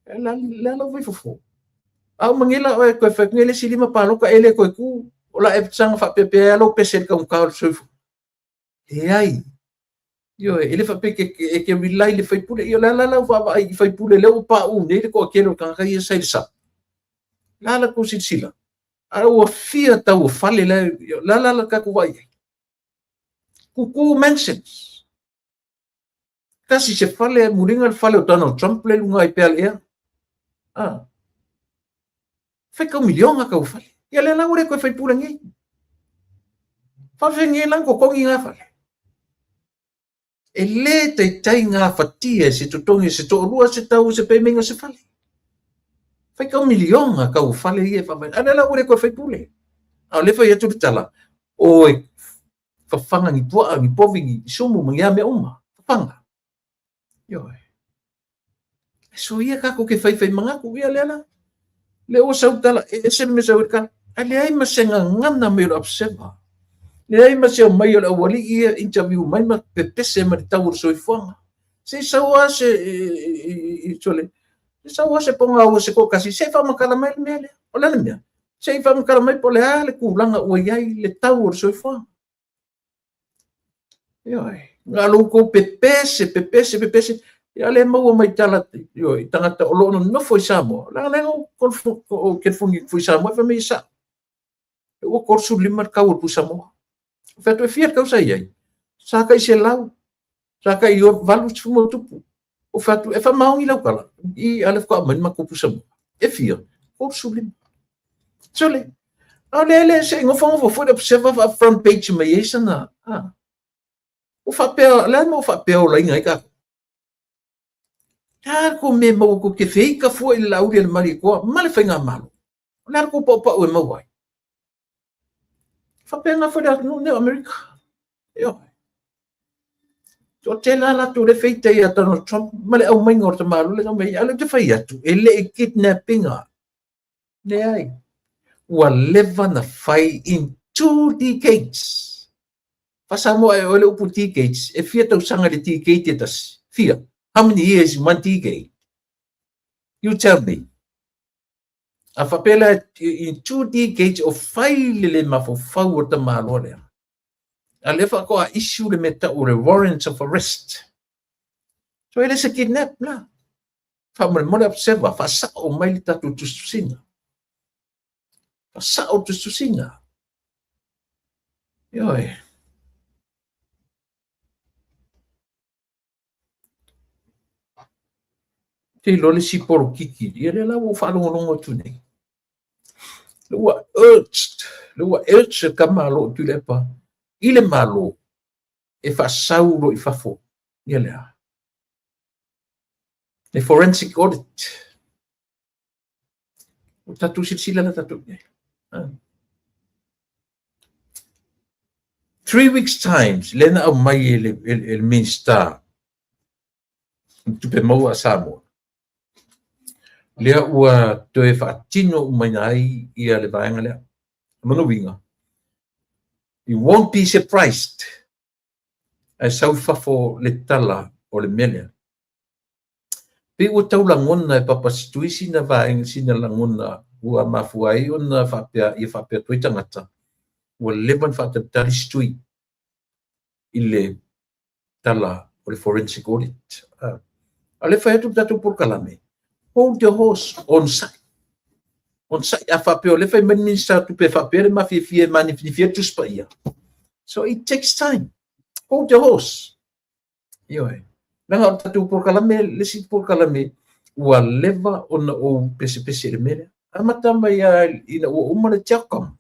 Speaker 1: le a lau vaifofo? A uma nei la oe toe fai atu nei le isi 5 palota e le toe tu, o la e saga faapea ai lou pese i le taugata o le soifua. Leai. Ioe, e le faapea e te rely i le faipule. Ia o le a la lau vaavaai i faipule lea ua pauu nei le toatele o tagata ia sa i le sa. O le a la tou silasila? A ua fia tau o fale la, o le a la la tatou vaai ai? Kuku mansions. Tasi se fale, muliga le fale o Donald Trump le luga i pea le ea. Ah. Fai kau miliona kau fale. Ia lea la ua le toe faipule nei. Faafefea la ona totogi ngā fale? E lē taitai gafatia e se totogi e se toalua se tau o se payment o se fale. Faitau miliona tau o fale ia e faavae. A o lea la ua le toe faipule. A o lea e fai atu le tala, o e fafaga ni puaa, ni povi, ni sumu ma ni a mea uma. Fafaga. Ioe. E soia tatou te faifai manatu, ia lea la. Lea ua sau tala, e ese le mea sau ai le tala. Ae leai ma se gagana mai o le Observer. Leai ma se omai o le aualii ia interview mai ma pepese ma le tau o le soifuaga. Se i sau lava se, i, sole, se i sau lava se pogaua se toatasi, se i faamatala mai le mea lea. O le a le mea? Se i faamatala mai po o le a le tulaga ua i ai le tau o le soifuaga. Ioe, na o lo outou pepese, pepese, pepese, ia lea e maua mai tala, ioe, i tagata o lo o nonofo i Samoa. Leaga lea na ou telefoni atu foi i Samoa, fai mai e sao. Ua 35 le tau o le pusamoa. Fai atu e fia le tau sa i ai? Sa tai 100, sa tai 80 ma tupu. Ou fai atu, e faamaoni lau tala, i a lea faatoa aumai le matou pusamoa. E fia? 35. Sole. A o lea le se i nofonofo foi le Observer faa-front page mai ai sana, a. Ua faapea, le a le mea ua faapea olaina ai tatou? Le a le tou mea e maua tou te feita fua i le Laauli a le Malietoa ma le Faigamalo? O le a le tou paupau e maua ai? E faapena foi le atunuu lenei o Amerika. Ioe. Toatele lava latou lea e feita ia Donald Trump ma le aumaiga o le tamaloa lea na aumai ai. A o lea ou te fai atu, e le i kidnap ina. Leai. Ua leva na fai in 2 decades. Faa-Samoa e oe le upu decades, e fia tausaga i le decade e tasi? Fia? How many years in one decade? You tell me. A faapea la in 2 decades o fai le le mafaufau o le tamaloa lea. A lea faatoa issue le mea tau o le warrants of arrest. So e le se kidnap la. Faamolemole Observer, faasao mai le tatou tusitusiga. Faasao le tusitusiga. Ioe. Te iloa le isi polokiki, ia lea la ua ou faalogologo atu nei. Le ua urged, le ua urge le tama a loo Tuilaepa i le Malo e faasau loa i fafo. Ia lea. Le forensic audit. Ua tatou silasila la tatou i ai. 3 weeks times lea na aumai e le Minista Tupe Maua a Samoa. Lea ua toe faatino umaina ai ia le vaega lea. O lona uiga, you won't be surprised ae sau i fafo le tala o le mea lea. Pei ua tau lagona e Papa Setui sina vaega, sina lagona ua mafua ai ona faapea ia faapea atu ai tagata, ua leva ona faatalitali Setui i le tala o le forensic audit. A o lea e fai atu le tatou polokalame, hold your horse, onosai. Onosai, a faapea o lea e fai mai le Minisita o Tupe e faapea le mafiafia e manifinifia le Tusi Paia. So it takes time. Hold your horse. Ioe. Leaga o le tatou polokalame, le isi polokalame, ua leva ona ou pesepese i le mea lea. Amata mai lava ina ua uma le Telcom.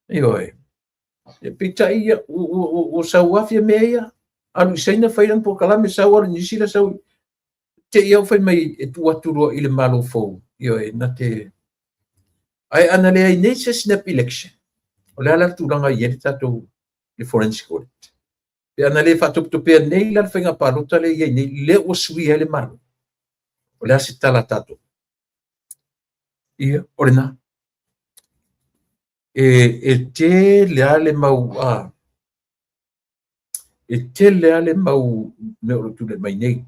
Speaker 1: Ioe. Peitai ia, ua sauafia mea ia. Alu i Saina fai lana polokalame, sau alu i Niu Sila, sau te i au fai mai e tuu atu loa i le Malo fou. Ioe, na te. Ae ana leai nei se snap election, o le a la le tulaga i ai le tatou le forensic audit? Pe ana le faatopetopea nei la le faiga palota lea i ai nei, lea ua suia ai le Malo. O le a se tala a tatou? Ia, o lena. E tele lava le mau a e tele lava le mau mea o lo o tulai mai nei.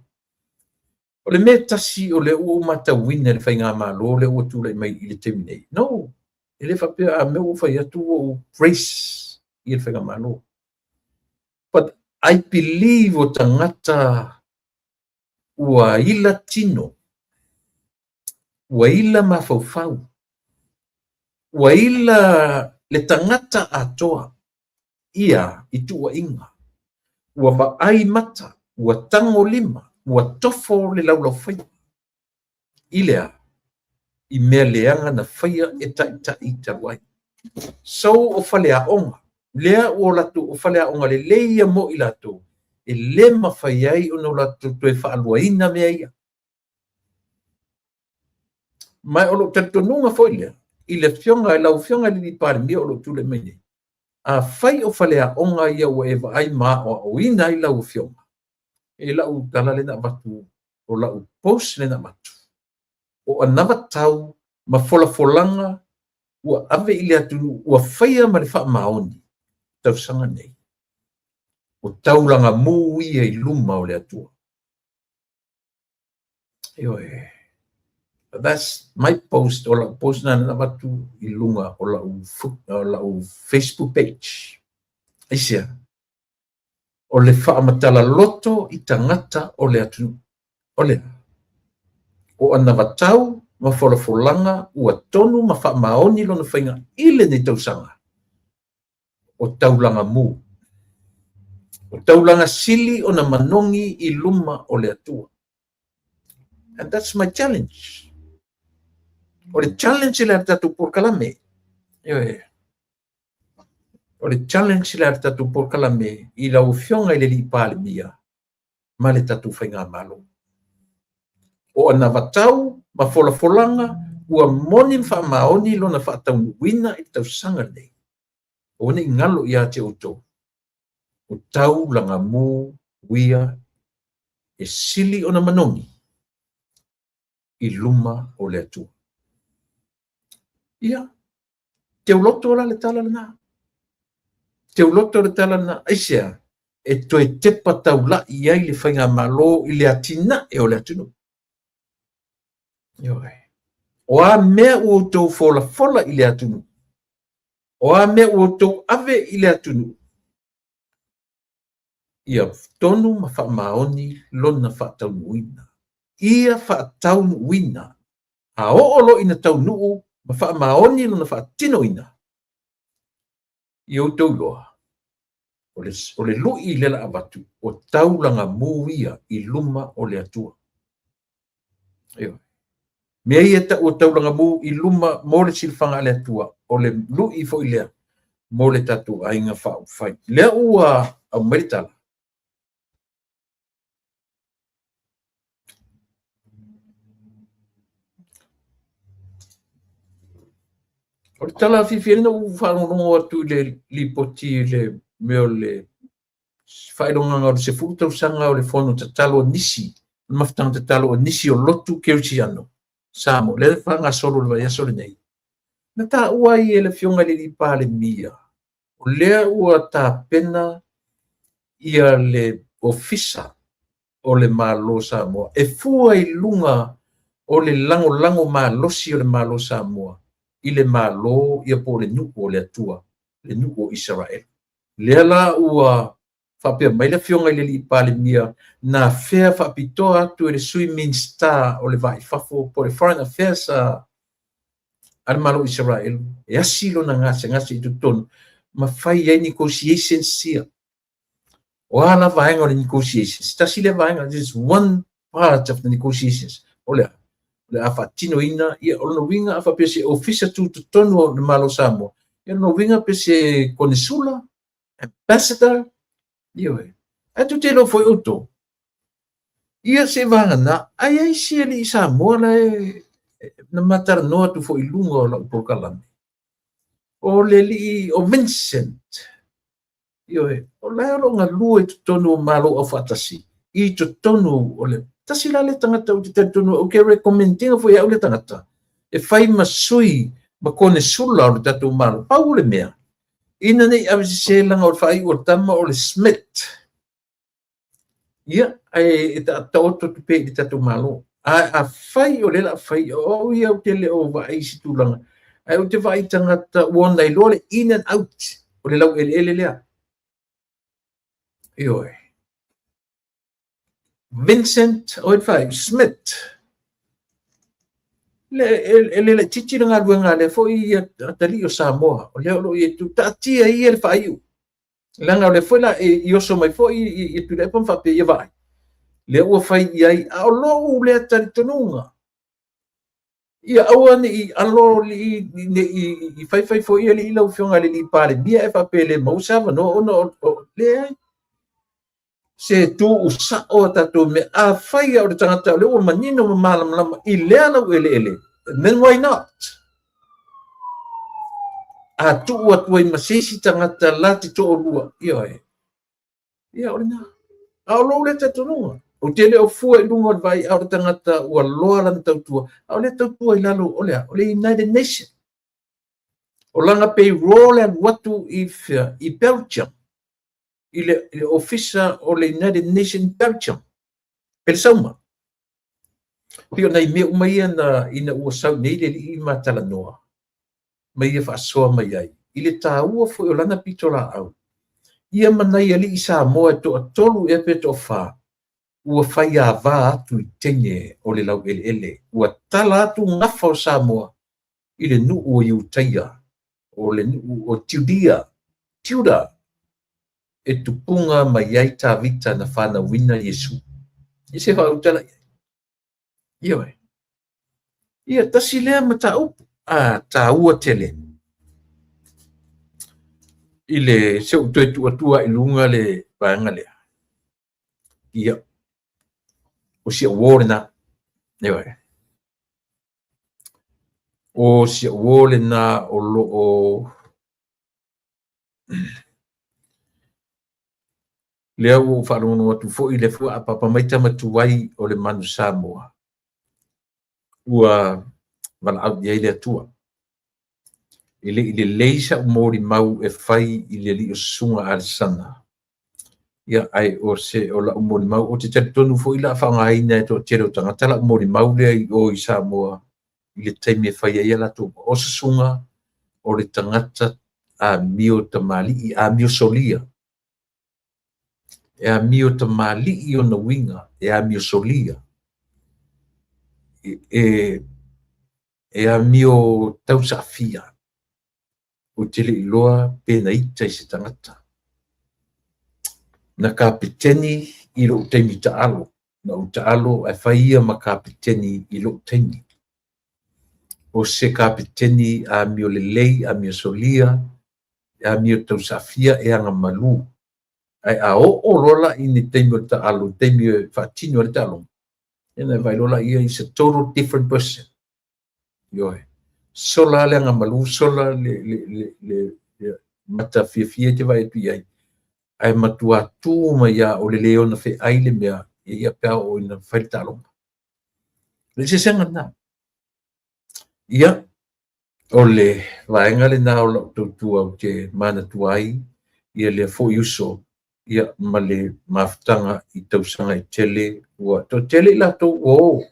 Speaker 1: O le mea tasi o lea ua ou matauina i le faigamalo lea ua tulai mai i le taimi nei. No, e le faapea a mea ua fai atu ua ou praise i le faigamalo. But I believe o tagata ua ila tino, ua ila mafaufau, ua ila le tagata atoa ia i tuuaiga, ua vaai mata, ua tago lima, ua tofo le laulaufaiva i le a? I mea leaga na faia e taitai talu ai. So o faleaoga, lea ua latou o faleaoga lelei ia mo i latou, e le mafai ai ona o latou toe faaluaina mea ia. Ma o lou talitonuga foi lea, i le afioga, lau afioga i le Palemia o lo o tulai mai nei, afai o faleaoga ia ua e vaai ma aoaoina ai lau afioga, e lau tala lea na avatu, o lau post lea na avatu, o anavatau ma folafolaga ua ave i le atunuu ua faia ma le faamaoni tausaga nei, o taulaga mu ia i luma o le Atua. Ioe. That's my post, o lau post na na avatu i luga o lau Facebook page. Aisea? O le faamatala loto i tagata o le atunuu. O le o anavatau ma folafolaga ua tonu ma faamaoni lona faiga i lenei tausaga, o taulaga mu. O taulaga sili ona manogi i luma o le Atua. And that's my challenge. O le challenge lea a le tatou polokalame. Ioe. O le challenge lea a le tatou polokalame i lau Afioga i le Alii Palemia ma le tatou Faigamalo. O anavatau ma folafolaga ua moni ma faamaoni lona faataunuuina i le tausaga lenei. Aua ne i galo ia te outou, o taulagamu ia e sili ona manogi i luma o le Atua. Ia, teuloto la le tala lena. Teuloto le tala lena. Aisea? E toe tepa taula'i i ai le Faigamalo i le atinae o le atunuu. Ioe. O a mea ua outou folafola i le atunuu, o a mea ua outou ave i le atunuu, ia tonu ma faamaoni lona faataunuuina. Ia faataunuuina. A oo loa ina taunuu ma faamaoni lona faatinoina, ia outou iloa, o le lu'i lea la avatu, o taulagamu ia i luma o le Atua. Ioe. Mea ia tau o taulagamu i luma mo le silafaga a le Atua, o le lu'i foi lea mo le tatou aiga faaupufai. Lea ua aumai le tala. O le tala fiafia na ou faalogologo atu i le lipoti i le mea o le faailogaga o le 10 tausaga o le fono tatalo a nisi, le mafutaga tatalo a nisi o lotu kerisiano Samoa, lea e faagasolo i le vaiaso lenei. Na taua ai e le Afioga i le Alii Palemia, o lea ua tapena ia le Ofisa o le Malo o Samoa e fua i luga o le lagolago malosi o le Malo o Samoa i le Malo ia po o le nuu o le Atua, le nuu o Isaraelu. Lea la ua faapea mai le Afioga i le Alii Palemia, na afea faapitoa atu e le Sui Minisita o le Va i Fafo po o le Foreign Affairs a le Malo o Isaraelu e asi lona gasegase i totonu ma fai ai negotiations ia. O a la vaega o le negotiations? Tasi lea vaega, this is one part of the negotiations. O le a? O le a faatinoina, ia, o lona uiga a faapea se ofisa tutotonu o le Malo o Samoa, ia lona uiga pe se konesula, ambassador, ioe. Ae tou te iloa foi outou, ia se vagana, ai ai si alii Samoa la e na ma talanoa atu foi i luga o lau polokalame. O le alii o Vincent, Ioe, o la e o lo o galue i totonu o Malo Aufaatasi, i totonu o le... Tasi la lea tagata ou te talitonu ou te recommend ina foi e au lea tagata, e fai ma sui ma konesula o le tatou Malo. Pau o le mea, ina ne i avesese leaga o le faaiu o le tama o le Smith. Ia, ae e taoto atu pea i le tatou Malo. Ae afai o lea o le a fai, o au ia ou te le o vaai i se tulaga, ae ou te vaai i tagata ua ona iloa le in and out o le laueleele lea. Ioe. Vincent, o le faaiu, Smith. Le, e le laitiiti le galuega a lea foi atalii o Samoa, o lea o lo o i ai tu, taatia ia le faaiu. Leaga o lea foi la i oso mai foi i Tuilaepa ma faapea ia vaai, lea ua fai i ai, a o lou lea talitonuga, ia aua ne i alo ne i faifai foi alii lau Afioga i le alii Palemia ae faapea e le maua se avanoa ona o leai. Se tuu sao a tatou mea. Afai o le tagata o lea ua manino ma malamalama i lea laueleele, then why not? A tuu atu ai ma se isi tagata la te toalua, ioe, ia o lena. A o lou lea talitonuga, ou te le o fua i luga o le vaai a o le tagata ua loa lana tautua, a o lea tautua i lalo o le a? O le United Nation. O lana payroll e alu atu i fea? I Belgium. I le ofisa o le United Nation Belgium. Pelesauma. Pei o nai mea uma ia na, ina ua sau nei le alii ma talanoa, ma ia faasoa mai ai, i le taua foi o lana pitolaau, ia ma nai alii Samoa e toatolu ea pe toafa, ua faiava atu i teine o le laueleele, ua tala atu gafa o Samoa i le nuu o Iutaia, o le nuu o Tiudia, Juda, e tupuga mai ai Tavita na fanauina Iesu. Ia se faautala i ai. Ioe. Ia, tasi lea mataupu a taua tele i le se i ou toe tuu atu i luga le vaega lea. Ia, o si au uo lena. Ioe. O si au uo lena o lo o lea ua ou faalogologo atu foi, lea foi ua apaapa mai tama tuai o le Manu Samoa, ua valaau i ai le Atua. E le i lelei sa'u molimau e fai i le alii o Susuga Alesana, ia, ae o se o la'u molimau, ou te talitonu foi la faaaogaina e toatele o tagata la'u molimau lea i o i Samoa i le taimi e fai ai a latou. O Susuga o le tagata amio tamalii, amio solia, e amio tamalii ona uiga, e amio solia, e amio tausaafia. Ou te le iloa pe na ita i se tagata. Na kapeteni i lou taimi taalo, na ou taalo ae fai ia ma kapeteni i lou taimi. O se kapeteni amio lelei, amio solia, amio tausaafia, e agamalu. Ae a oo loa la i le taimi o le taalo, le taimi e faatino ai le taaloga, ia ona e vaai loa lea, is a total different person. Ioe. Sola le agamalu, sola le mata fiafia e te vaai atu i ai, ae matua tu mai lava o le le ona feai le mea ia pe a oo ina fai le taaloga. O le eseesega lena. Ia, o le vaega lena o lau tautua ou te manatua ai ia lea foi uso, ia, ma le mafutaga i tausaga e tele, ua toatele i latou ua o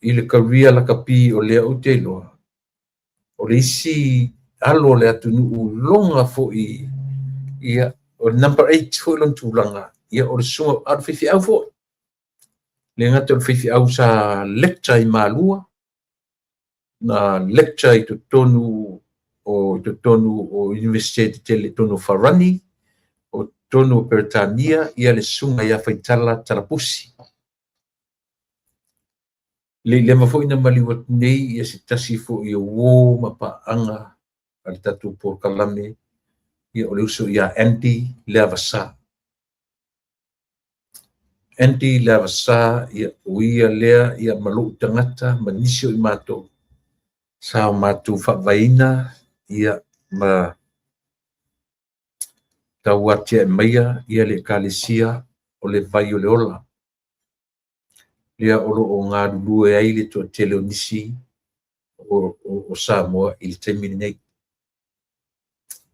Speaker 1: i le career lakapi. O lea ou te iloa o le isi alo o le atunuu loga foi, ia, o le number 8 foi lona tulaga, ia, o le susuga a o le faifeau foi, le gata o le faifeau, sa lecture i Malua, na lecture i totonu o University tetele i totonu o Farani, o totonu o Peretania, ia le susuga ia Faitala Talapusi. Le i leva foi na maliu atu nei ia se tasi foi o uo ma paaga a le tatou polokalame, ia, o le uso ia Andy Leavasa. Andy Leavasa, ia, o ia lea, ia, ma lou tagata ma nisi o i matou sa o matou faavaeina, ia, ma tau atiae maia ia le Ekalesia o le Vai o le Ola lea o lo o galulue ai le toatele o nisi o Samoa i le taimi lenei.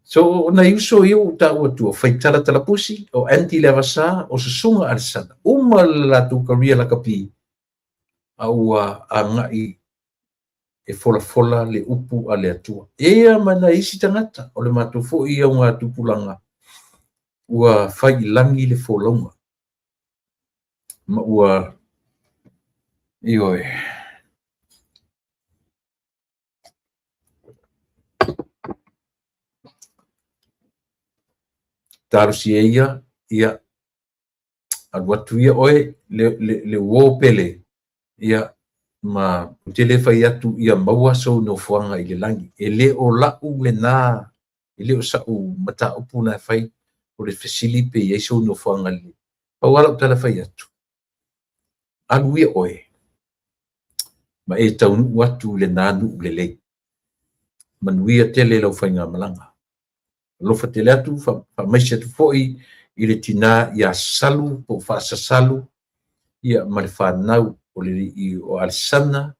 Speaker 1: So, o nai uso ia ua taua atu, o Faitala Talapusi, o Andy Leavasa, o Susuga Alesana, uma le latou career lakapi, a ua agai e folafola le upu a le Atua. E ia ma nai isi tagata o le matou foi augatupulaga ua fai i lagi le folauga ma ua, ioe. Talosia ia, ia, alu atu ia oe le uo pele, ia, ma ou te le fai atu ia maua sou nofoaga i le lagi. E le o lau lena, e le o sa'u mataupu na e fai o le fesili pe i ai sou nofoaga i le. Pau lava lau tala fai atu, alu ia oe ma e taunuu atu i lena nuu lelei. Manuia tele lau faigamalaga. Alofa tele atu, faamaise atu foi i le tina ia Salu po o Faasasalu, ia, ma le fanau o le alii o Alesana,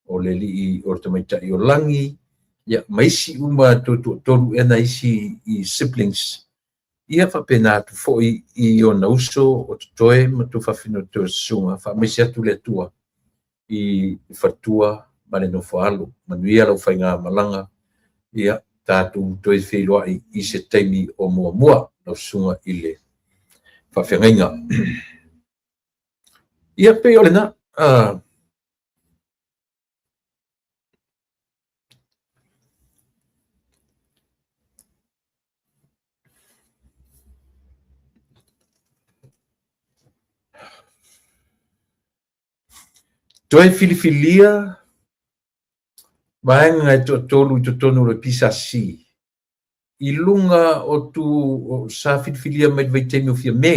Speaker 1: o le alii o le tamaitai o Lagi, ia, ma isi uma toatolu ea na isi i siblings. Ia faapena atu foi i ona uso o totoe ma tuafafine o toe susuga. Faamaise atu le Atua i faletua ma le nofo alo. Manuia lau faigamalaga, ia, tatou toe feiloai i se taimi o muamua lau susuga i le faafeagaiga. Ia, pei o lena. Toe filifilia vaega e toatolu i totonu o le PSC i luga o tu o, sa filifilia mai le vaitaimi o Fiame.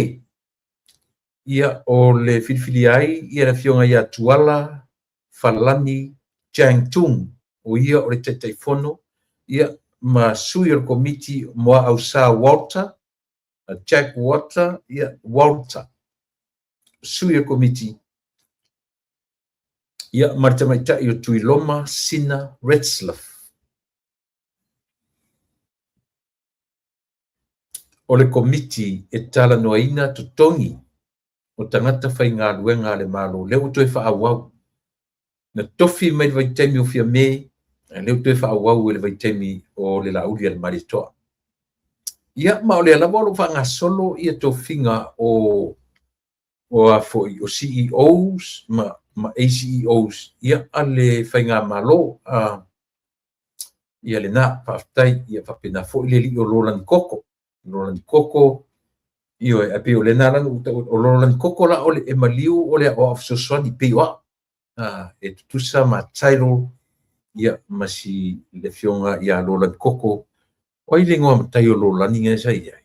Speaker 1: Ia, o le filifilia ai ia le afioga ia Tuala Falani Chang Tung, o ia o le Taitaifono, ia, ma sui o le komiti Moaausa Walter, Jack Walter, ia, Walter, sui o le komiti, ia, ma le tamaitai o Tuiloma Sina Retzlaff. O le komiti e talanoaina totogi o tagata faigaluega a le Malo, lea ua toe faaauau. Na tofi mai le vaitaimi o Fiame, a lea ua toe faaauau i le vaitaimi o le Laauli a le Malietoa. Ia, ma o lea lava o lo o faagasolo ia tofiga o a foi o CEOs ma ACEOs ia a le faigamalo. Ia lena, faafetai. Ia faapena foi le alii o Lolani Koko. Lolani Koko, ioe, ae pei o lena la na ou taua, o Lolani Koko la o le e maliu o le aoao fesoasoani pei o au. E tutusa ma title ia ma si le afioga ia Lolani Koko. O ai le igoa matai o Lolani na sa i ai?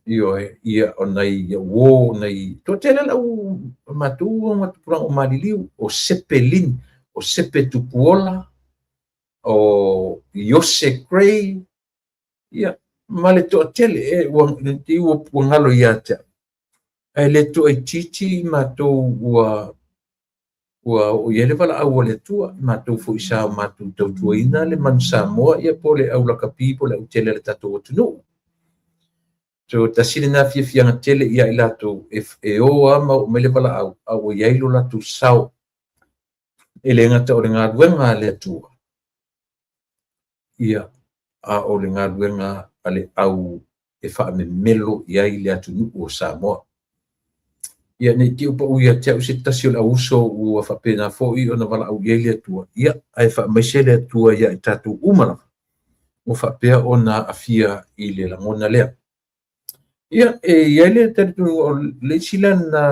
Speaker 1: Ioe, ia o nai uo, nai toatele lau matou ma tupulaga o maliliu, o Sepe Lin, o Sepe Tupuola, o Iose Gray, ia, ma le toatele, e, ua, ua, ua galo ia te au. Ae le toaitiiti matou ua oo i ai le valaau a le Atua, matou foi sa o matou tautuaina le manu Samoa, ia po le au lakapi, po le autele a le tatou atunuu. So, tasi lena fiafiaga tele ia i latou e o lava ma oo mai le valaau, a ua i ai lo latou sao. E le gata o le galuega a le Atua, ia, a o le galuega a le au e faamemelo i ai le atunuu o Samoa. Ia, nei te i ua pau ia te au se tasi o le auuso ua faapena foi ona valaau i ai le Atua, ia, ae faamaise le Atua ia i tatou uma lava, ua faapea ona aafia i le lagona lea. Ia, e i ai le talitonuga o le isi la na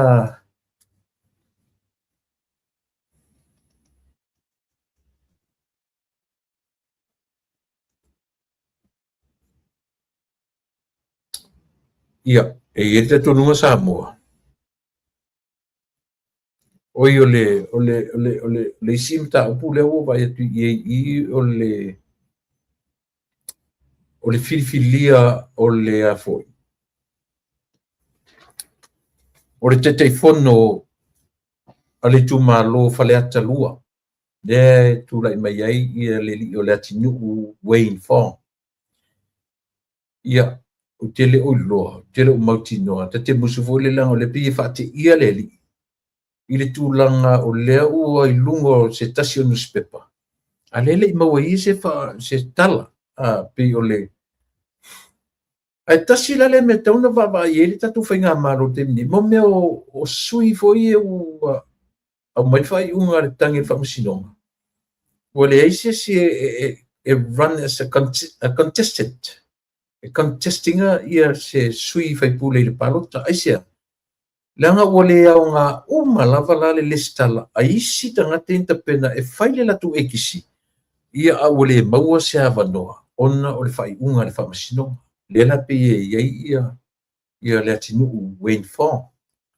Speaker 1: ia, e i ai le talitonuga Samoa, oi o le o le o le o le le isi mataupu lea ua vaai atu i ai i o le filifilia o le a foi o le Taitaifono a le itumalo Faleata 2, lea e tulai mai ai ia le alii o le atinuu Wayne Fong. Ia, ou te le o iloa, ou te le o mautinoa, ta te musu foi le leaga o lea pei e faateia le alii i le tulaga o lea ua i luga o se tasi o newspaper, a lea le i maua i se se tala, pei o le ae tasi la le mea tatau ona vaavaai ai le tatou faigamalo i le taimi nei, mo mea o sui foi ia ua aumai le faaiuga a le tagi a le faamasinoga, ua leai se isi e run as a contestant, e contestinga ia se sui faipule i le palota. Aisea? Leaga ua le aoga uma lava la le lesitala a isi tagata ia na tapena e fai le latou ekisi, ia, a ua le maua se avanoa ona o le faaiuga a le faamasinoga. Lea la pei e i ai ia le atinuu Wayne Fong.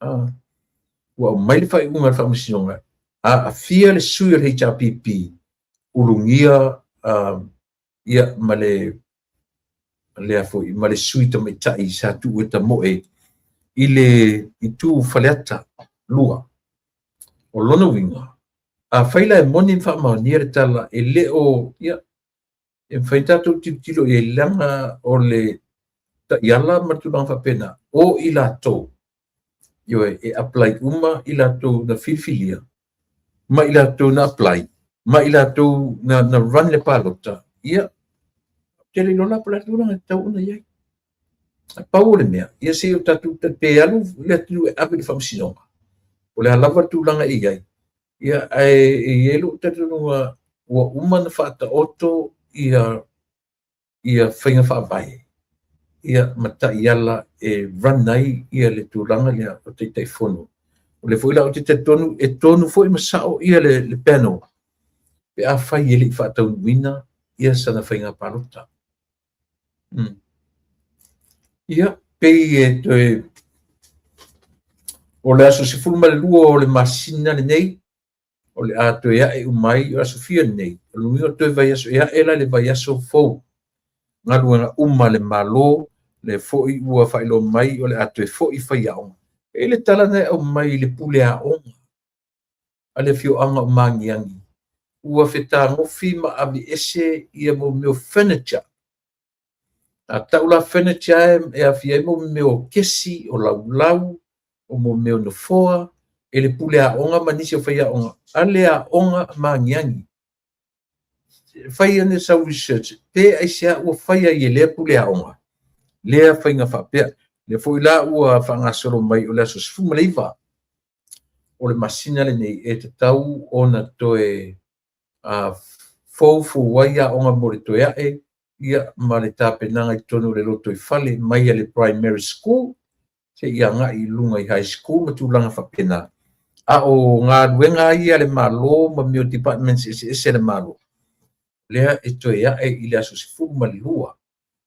Speaker 1: Ua aumai le faaiuga a le faamasinoga, aafia le sui o le HRPP ulugia ia ma le lea foi ma le sui tamaitai sa tuu e tamoe i le itu Faleata 2. O lona uiga, afai la e moni ma faamaonia le tala e le o, ia, e mafai tatou tilotilo i ai, leaga o le taiala ma le tulaga faapena, o i latou, ioe, e apply uma i latou na filifilia, ma i latou na apply, ma i latou na run le palota, ia, te le iloa la po o le a le tulaga e tatau ona i ai. A pau o le mea, ia se i o tatou pe alu le atunuu e ave i le faamasinoga, o le a lava le tulaga e i ai, ia, ae e i ai lou talitonuga ua uma ona faataoto ia faiga faavae. ia ma taiala e run ai ia le tulaga lea o Taitaifono. O lea foi la ou te talitonu e tonu foi ma sao ia le panel pe afai e le i faataunuuina ia sana faiga palota. Ia, pei e toe o le aso 12 o le masina lenei, o le a toe ae uma ai o aso fia lenei, o le uiga o toe vaiaso, e ae la le vaiaso fou, galuega uma a le Malo, lea foi ua faailoa mai o le a toe foi faiaoga. E i ai le tala na e aumai i le pule aoga a le afioaga o Magiagi, ua fetagofi ma aveese ia mea o furniture. A tau la furniture e aofia ai mea o kesi, o laulau, o mea o nofoa, e le pule aoga ma nisi o faiaoga a le aoga Magiagi. Fai ane sau research pe aisea ua fai ai e lea pule aoga lea faiga faapea. Lea foi la ua faagasolo mai o le aso 19 o le masina lenei e tatau ona toe foufou ai aoga mo le toe ae ia ma le tapenaga i totonu o le lotoifale mai le primary school seia agai i luga i high school ma tulaga faapena. A o galuega ia a le Malo ma mea o departments eseese a le Malo, lea e toe ae i le aso 12,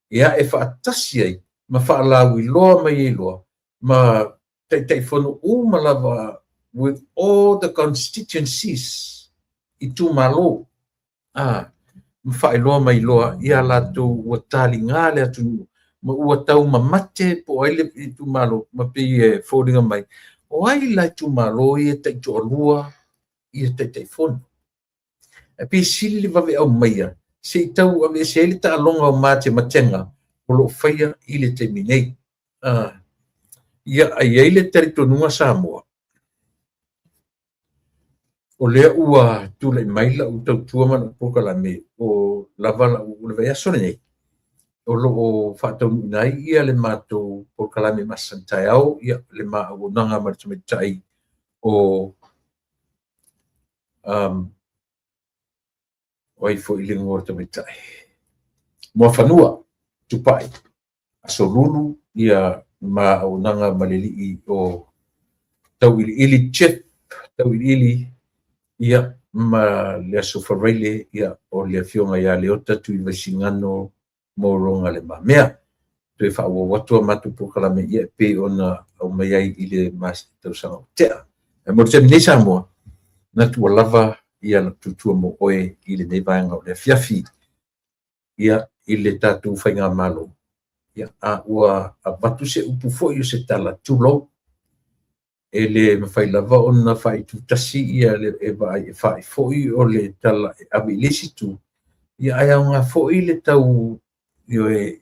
Speaker 1: e ae faatasi ai ma faalauiloa mai ai loa ma Taitaifono uma lava with all the constituencies, itumalo, ma faailoa mai loa ia latou ua taliga le atunuu ma ua taumamate po o ai le itumalo, ma pei e foliga mai o ai la itumalo ia taitoalua ia Taitaifono. Ae pei sili le vave aumaia se i tau aveese ai le taaloga o matematega o lo o faia i le taimi nei. Ia, ai ai le talitonuga Samoa, o lea ua tulai mai lau tautua ma lau polokalame o lava lau le vaiaso lenei, o lo o faataunuuina ai ia le matou polokalame masani taeao, ia le ma auaunaga ma le tamaitai o ai foi le igoa o le tamaitai Muafanua Tupai, Aso Lulu ia ma auaunaga ma le alii o Tauiliili Jeff Tauiliili, ia ma le aso Faraile ia o le afioga ia Leota Tuivaisigano Moroga le Mamea. Toe faaauau atu a matou polokalame ia e pei ona aumai ai i le tausaga ua tea. Ae mo le taimi nei Samoa, manatu ua lava ia lau tutua mo oe i lenei vaega o le afiafi ia i le tatou faigamalo. Ia, a ua avatu se upu foi o se tala, tulou, e le mafai lava ona faaitutasi ia le e vaai e faai foi o le tala e ave i le isi itu, ia ae aoga foi le tau ioe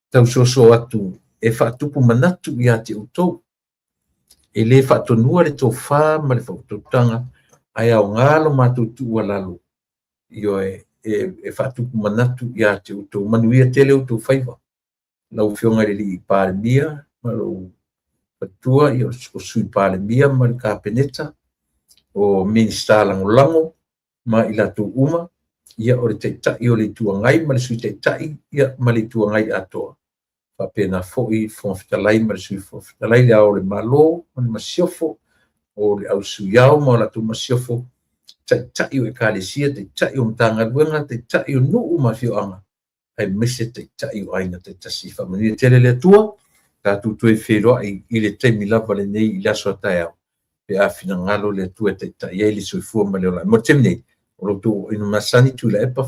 Speaker 1: tau soso atu e faatupu manatu ia te outou. E le faatonua le tofa ma le faautautaga, ae aoga lo matou tuualalo ioe e faatupu manatu ia te outou. Manuia tele outou faiva. Lau Afioga i le Alii Palemia ma lou faletua, ia o Sui Palemia ma le Kapeneta, o Minisita Lagolago ma i latou uma, ia o le Taitai o le Itu Agai ma le Sui Taitai, ia ma le Itu Agai atoa. Faapena foi Fofoga Fetalai ma le Sui Fofoga Fetalai, le Ao o le Malo ma le Masiofo, o le au Sui Ao ma o latou Masiofo, Taitai o Ekalesia, Taitai o Matagaluega, Taitai o nuu ma afioaga, aemaise Taitai o aiga taitasi. Faamanuia tele le Atua, tatou toe feiloai i le taimi lava lenei i le aso a taeao, pe a finagalo le Atua e taitai ai le soifua ma le ola. Mo le taimi nei, o lo outou aina masani Tuilaepa.